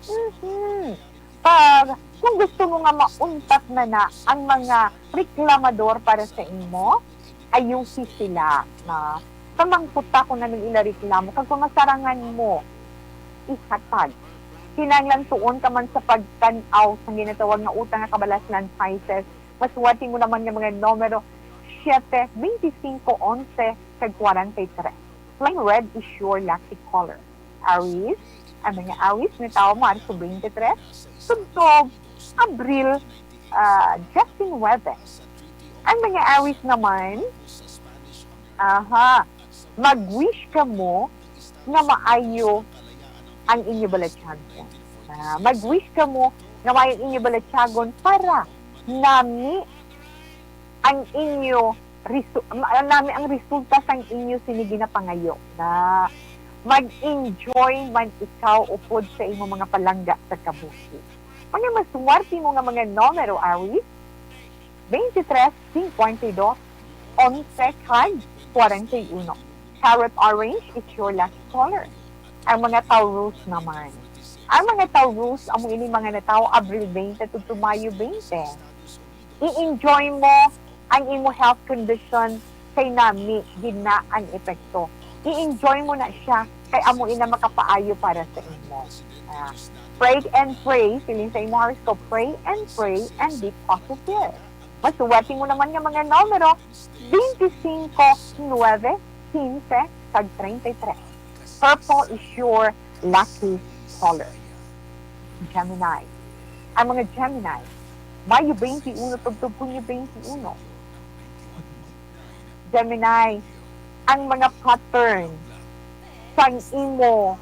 Mhm. Pag, kung gusto mo nga mauntat na na ang mga reklamador para sa imo, ayuhi sila, na pamangkuta kung ano ila reklamo, kag kung masarangan mo ihatag. Kinahanglan tuon ka man sa pagtan-aw sang ginatawag nga utang nga kabalaslan, Pisces. Masuwati mo naman nga mga numero siete, bente singko, onse, kag kwarenta y tres. Plain red is your lucky color. Aries, ang mga Aries nga tawo Marso bente tres, tubtob Abril, ah, diyes nuebe. Ang mga Aries naman, aha, mag-wish kamo nga maayo ang inyo balatyagon. Ah, mag-wish kamo nga maayo ang inyo balatyagon para nami ang inyo resu-, ma-, nami ang resulta sang inyo sini ginapangayo, na mag-enjoy man ikaw upod sa imo mga palangga sa kabuhi. Mga maswerte mo nga mga numero, Aries, bente tres, singkwenta y dos, onse, kag kwarenta y uno. Carrot orange is your lucky color. Ang mga Taurus naman. Ang mga Taurus, amo ini mga natawo Abril bente tubtob Mayo bente. I-enjoy mo ang imo health condition kay nami gid na ang epekto. I-enjoy mo na siya kay amo ina makapaayo para sa imo. Ah, pray and pray, siling sa imo horoscope, pray and pray and be positive. Masuwati mo naman nga mga numero, bente singko, nuebe, kinse, kag treinta y tres. Purple is your lucky color. Gemini. Ang mga Gemini, Mayo bente uno tubtob Hunyo bente uno. Gemini, ang mga pattern sang imo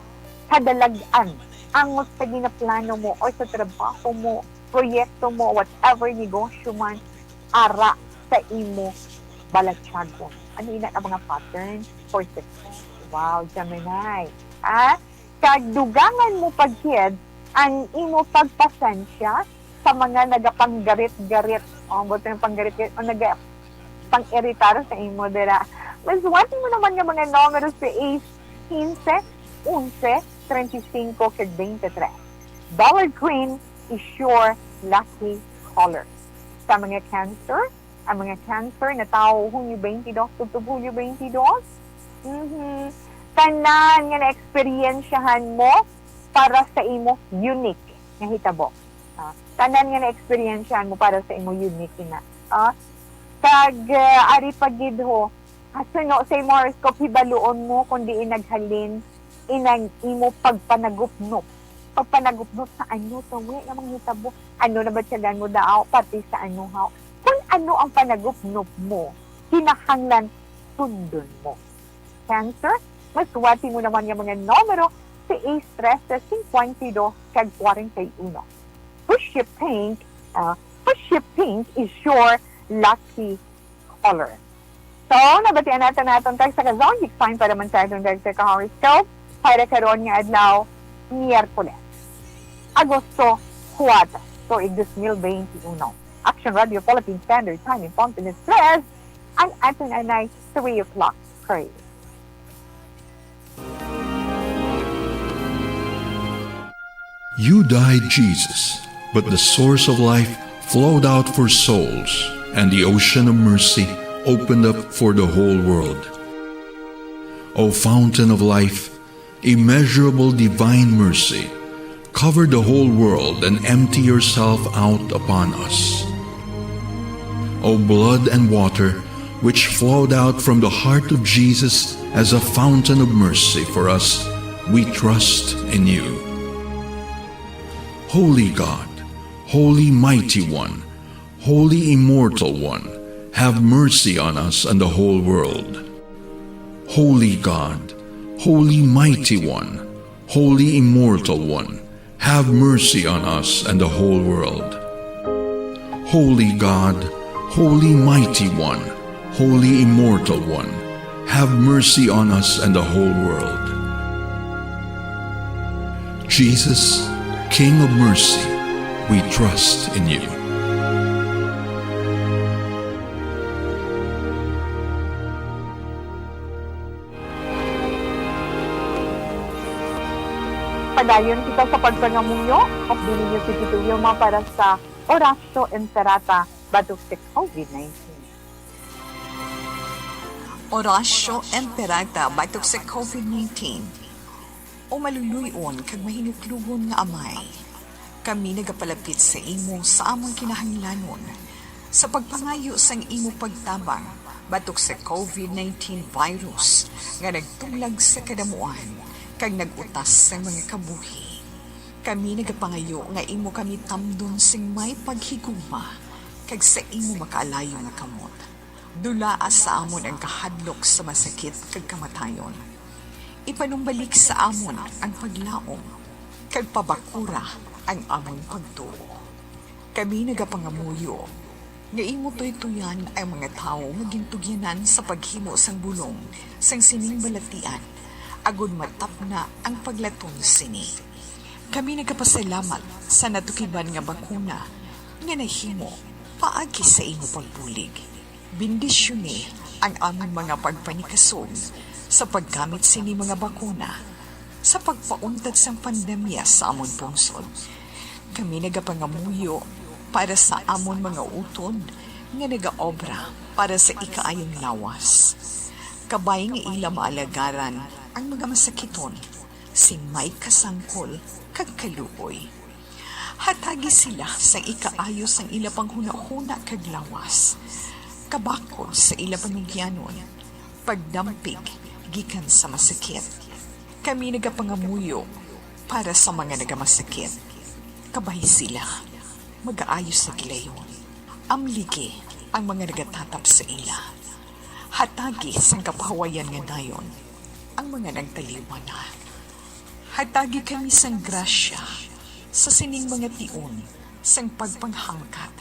kadalag-an, angot sa ginaplano mo or sa trabaho mo, proyekto mo, whatever negosyo man, ara sa imo balatyagon. Ano ina ang mga pattern for success? Wow, Gemini. Ah, kag dugangan mo pa gid ang imo pagpasensya sa mga nagapanggarit-garit. O, buto yung panggarit-garit o nagapang-iritar sa imo dira. Masuwati mo naman nga mga numero sais, kinse, onse, treinta y cinco, kag bente tres. Dollar green is your lucky color. Sa mga Cancer, ang mga Cancer nga tawo Hunyo bente dos tubtob Hulyo bente dos, mhm, tanan nga naeksperyensyahan mo para sa imo unique nga hitabo. Ah, tanan nga naeksperyensyahan mo para sa imo unique ina. Ah, kag, ah, ari pa gid ho, hasuno sa imo horoscope, hibaluon mo kung diin naghalin inang imo pagpanagupnop. Pagpanagupnop sa ano, tawi nga mga hitabo. Ano na ba tiyagan mo daaw? Pati sa ano, haw? Kung ano ang panagupnop mo, kinahanglan sundon mo. Cancer, masuwati mo naman nga mga numero, sais, trese, singkwenta y dos, kag kwarenta y uno. Fuchsia pink, ah, fuchsia pink is your lucky color. So, nabatian nato naton tag sa kazon, it's time para man sa aton tag sa ka-horoscope para karon nga adlaw, Miyerkules, Agosto kuwatro, tuig dos mil benti uno. Action Radio Philippine Standard Time in Pontones tres, ang aton anay three o'clock. Praise. You died, Jesus, but the source of life flowed out for souls, and the ocean of mercy opened up for the whole world. O fountain of life, immeasurable divine mercy, cover the whole world and empty yourself out upon us. O blood and water, which flowed out from the heart of Jesus as a fountain of mercy for us, we trust in you. Holy God, Holy Mighty One, Holy Immortal One, have mercy on us and the whole world. Holy God, Holy Mighty One, Holy Immortal One, have mercy on us and the whole world. Holy God, Holy Mighty One, Holy Immortal One, have mercy on us and the whole world. Jesus, King of mercy, we trust in you. Padayon kita sa pagpangamuyo, updili niyo si Tito Wilma para sa Oratio Imperata batok sa COVID nineteen. Oratio Imperata batok sa COVID nineteen. O maluluy-on kag mahinuklogon nga Amay, kami nagapalapit sa imo sa amon kinahanglanon, sa pagpangayo sang imo pagtabang batok sa COVID nineteen virus nga nagtuglag sa kadamuan kag nag-utas sang mga kabuhi. Kami nagapangayo nga imo kami tamdon sing may paghigugma kag sa imo makaalayo nga kamot. Dulaa sa amon ang kahadlok sa masakit kag kamatayon. Ipanumbalik sa amon ang paglaom, kag pabakura ang amon pagtuo. Kami nagapangamuyo nga imo tuytoyan ang mga tawo nga gintugyanan sa paghimo sang bulong sang sining balatian, agod matapna ang paglaton sini. Kami nagapasalamat sa natukiban nga bakuna nga nahimo paagi sa imo pagbulig. Bendisyoni ang amon mga pagpanikasog sa paggamit sini mga bakuna sa pagpauntat sang pandemya sa amon pungsod. Kami nagapangamuyo para sa amon mga utod nga nagaobra para sa ikaayong lawas. Kabay nga ila maalagaran ang mga masakiton sing may kasangkol kag kaluoy. Hatagi sila sang ikaayo sang ila panghunahuna kag lawas, kabakod sa ila panugyanon, pagdampig gikan sa masakit. Kami nagapangamuyo para sa mga nagamasakit. Kabay sila magaayo sa gilayon. Amligi ang mga nagatatap sa ila. Hatagi sang kapahuwayan nga dayon ang mga nagtaliwan na. Hatagi kami sang grasya sa sining mga tion sang pagpanghangkat,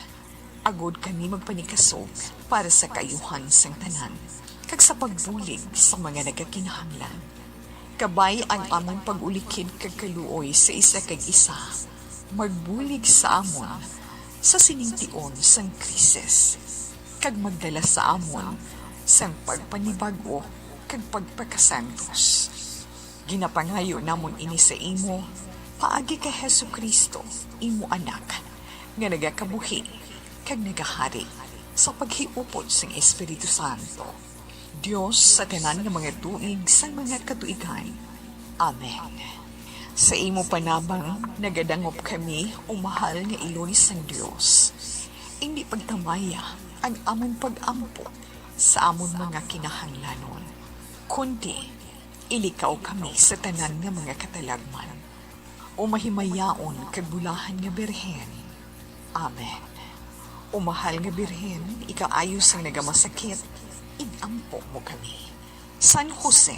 agod kami magpanikasog para sa kaayuhan sang tanan, kag sa pagbulig sa mga nagakinahanglan. Kabay ang amon pag-ulikid kag kaluoy sa isa kag isa, magbulig sa amon sa sining tion sang krisis, kag magdala sa amon sang pagpanibag-o kag pagpakasantos. Ginapangayo namon ini sa imo paagi kay Jesu-Cristo, imo Anak, nga nagakabuhi kag nagahari sa paghiupod sang Espiritu Santo, Dios sa tanan nga mga tuig sang mga katuigan. Amen. Sa imo panabang nagadangop kami, o mahal nga Iloy sang Dios. Indi pagtamaya ang amon pag-ampo sa amon mga kinahanglanon, kundi ilikaw kami sa tanan nga mga katalagman, o mahimayaon kag bulahan nga Birhen. Amen. O mahal nga Birhen, ikaayo sang nagamasakit, ig-ampo mo kami. San Jose,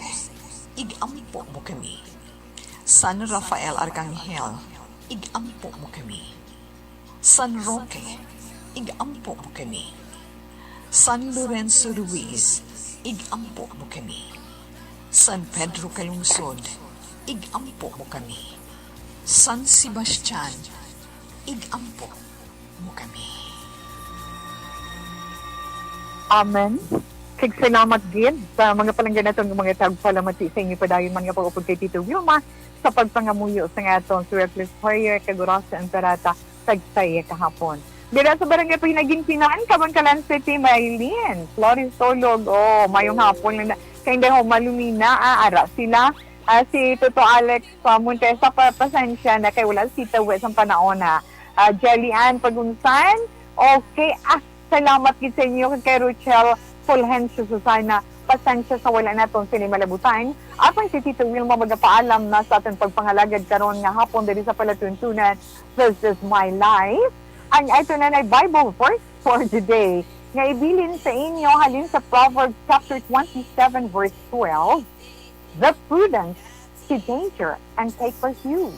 ig-ampo mo kami. San Rafael Arcangel, ig-ampo mo kami. San Roque, ig-ampo mo kami. San Lorenzo Ruiz, ig-ampo mo kami. San Pedro Calungsod, ig-ampo mo kami. San Sebastian, ig-ampo mo kami. Amen. Kag salamat gid sa mga palangga naton nga mga tagpalamati sa inyo padayon man nga pag-upod kay Tito Wilma sa pagpangamuyo sa nga aton miraculous prayer kag orasyon ang tarata kag sa iya kahapon. Dira sa Barangay Pahinaginpinan, Kabankalan City, Maylin Flores Tolog. Oh, mayong hapon lang na. Kay hindi ho malumina, ah, ara sila. Ah, si Toto Alex pa Montesa, pa, pasensya na kay wala si Tawe sang panahon na. Ah, Jelly Ann Pagunsan, okay. Ah, salamat gid sa inyo kay Rochelle Fulgencio Susana. Pasensya sa wala naton sini malabutan. Apan si Tito Wilma magapaalam na sa aton pagpangalagad karon nga hapon diri sa palatuntunan. This is my life. Ang ato na nay Bible verse for the day nga ibilin sa inyo halin sa Proverbs chapter twenty-seven, verse twelve. The prudent see danger and take refuge,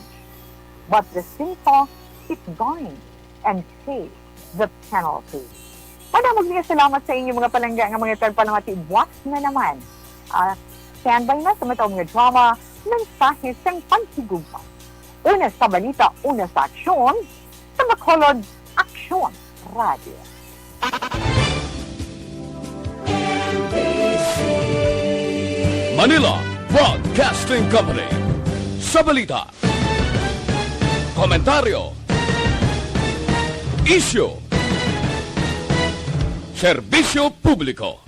but the sinful keep going and pay the penalty. Madamog nga salamat sa inyo mga palangga nga mga tagpalamati. Buwas na naman. Ah, standby na sa mataw nga drama, mensahe sang paghigugma. Una sa balita, una sa aksyon, sa Bacolod Aksyon Radio. Manila Broadcasting Company. Sa balita, komentaryo, isyu, serbisyo publiko.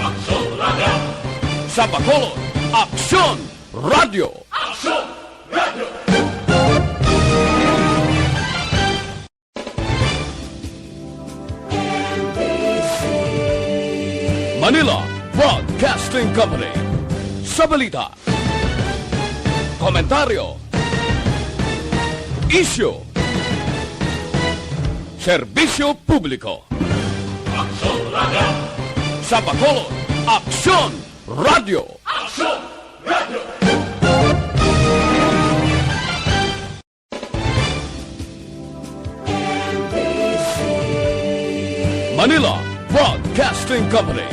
Aksyon Radio. Sa Bacolod, Aksyon Radio. Aksyon Radio. Manila Broadcasting Company. Sa balita, komentaryo, isyu, serbisyo publiko. Aksyon Radio. Sa Bacolod, Aksyon Radio. Aksyon Radio. Manila Broadcasting Company.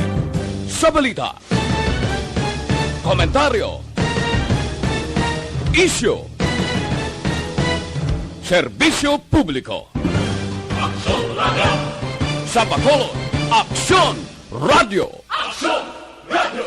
Sa balita, komentaryo, isyu, serbisyo publiko. Aksyon Radio. Sa Bacolod, Aksyon Radio. Aksyon Radio.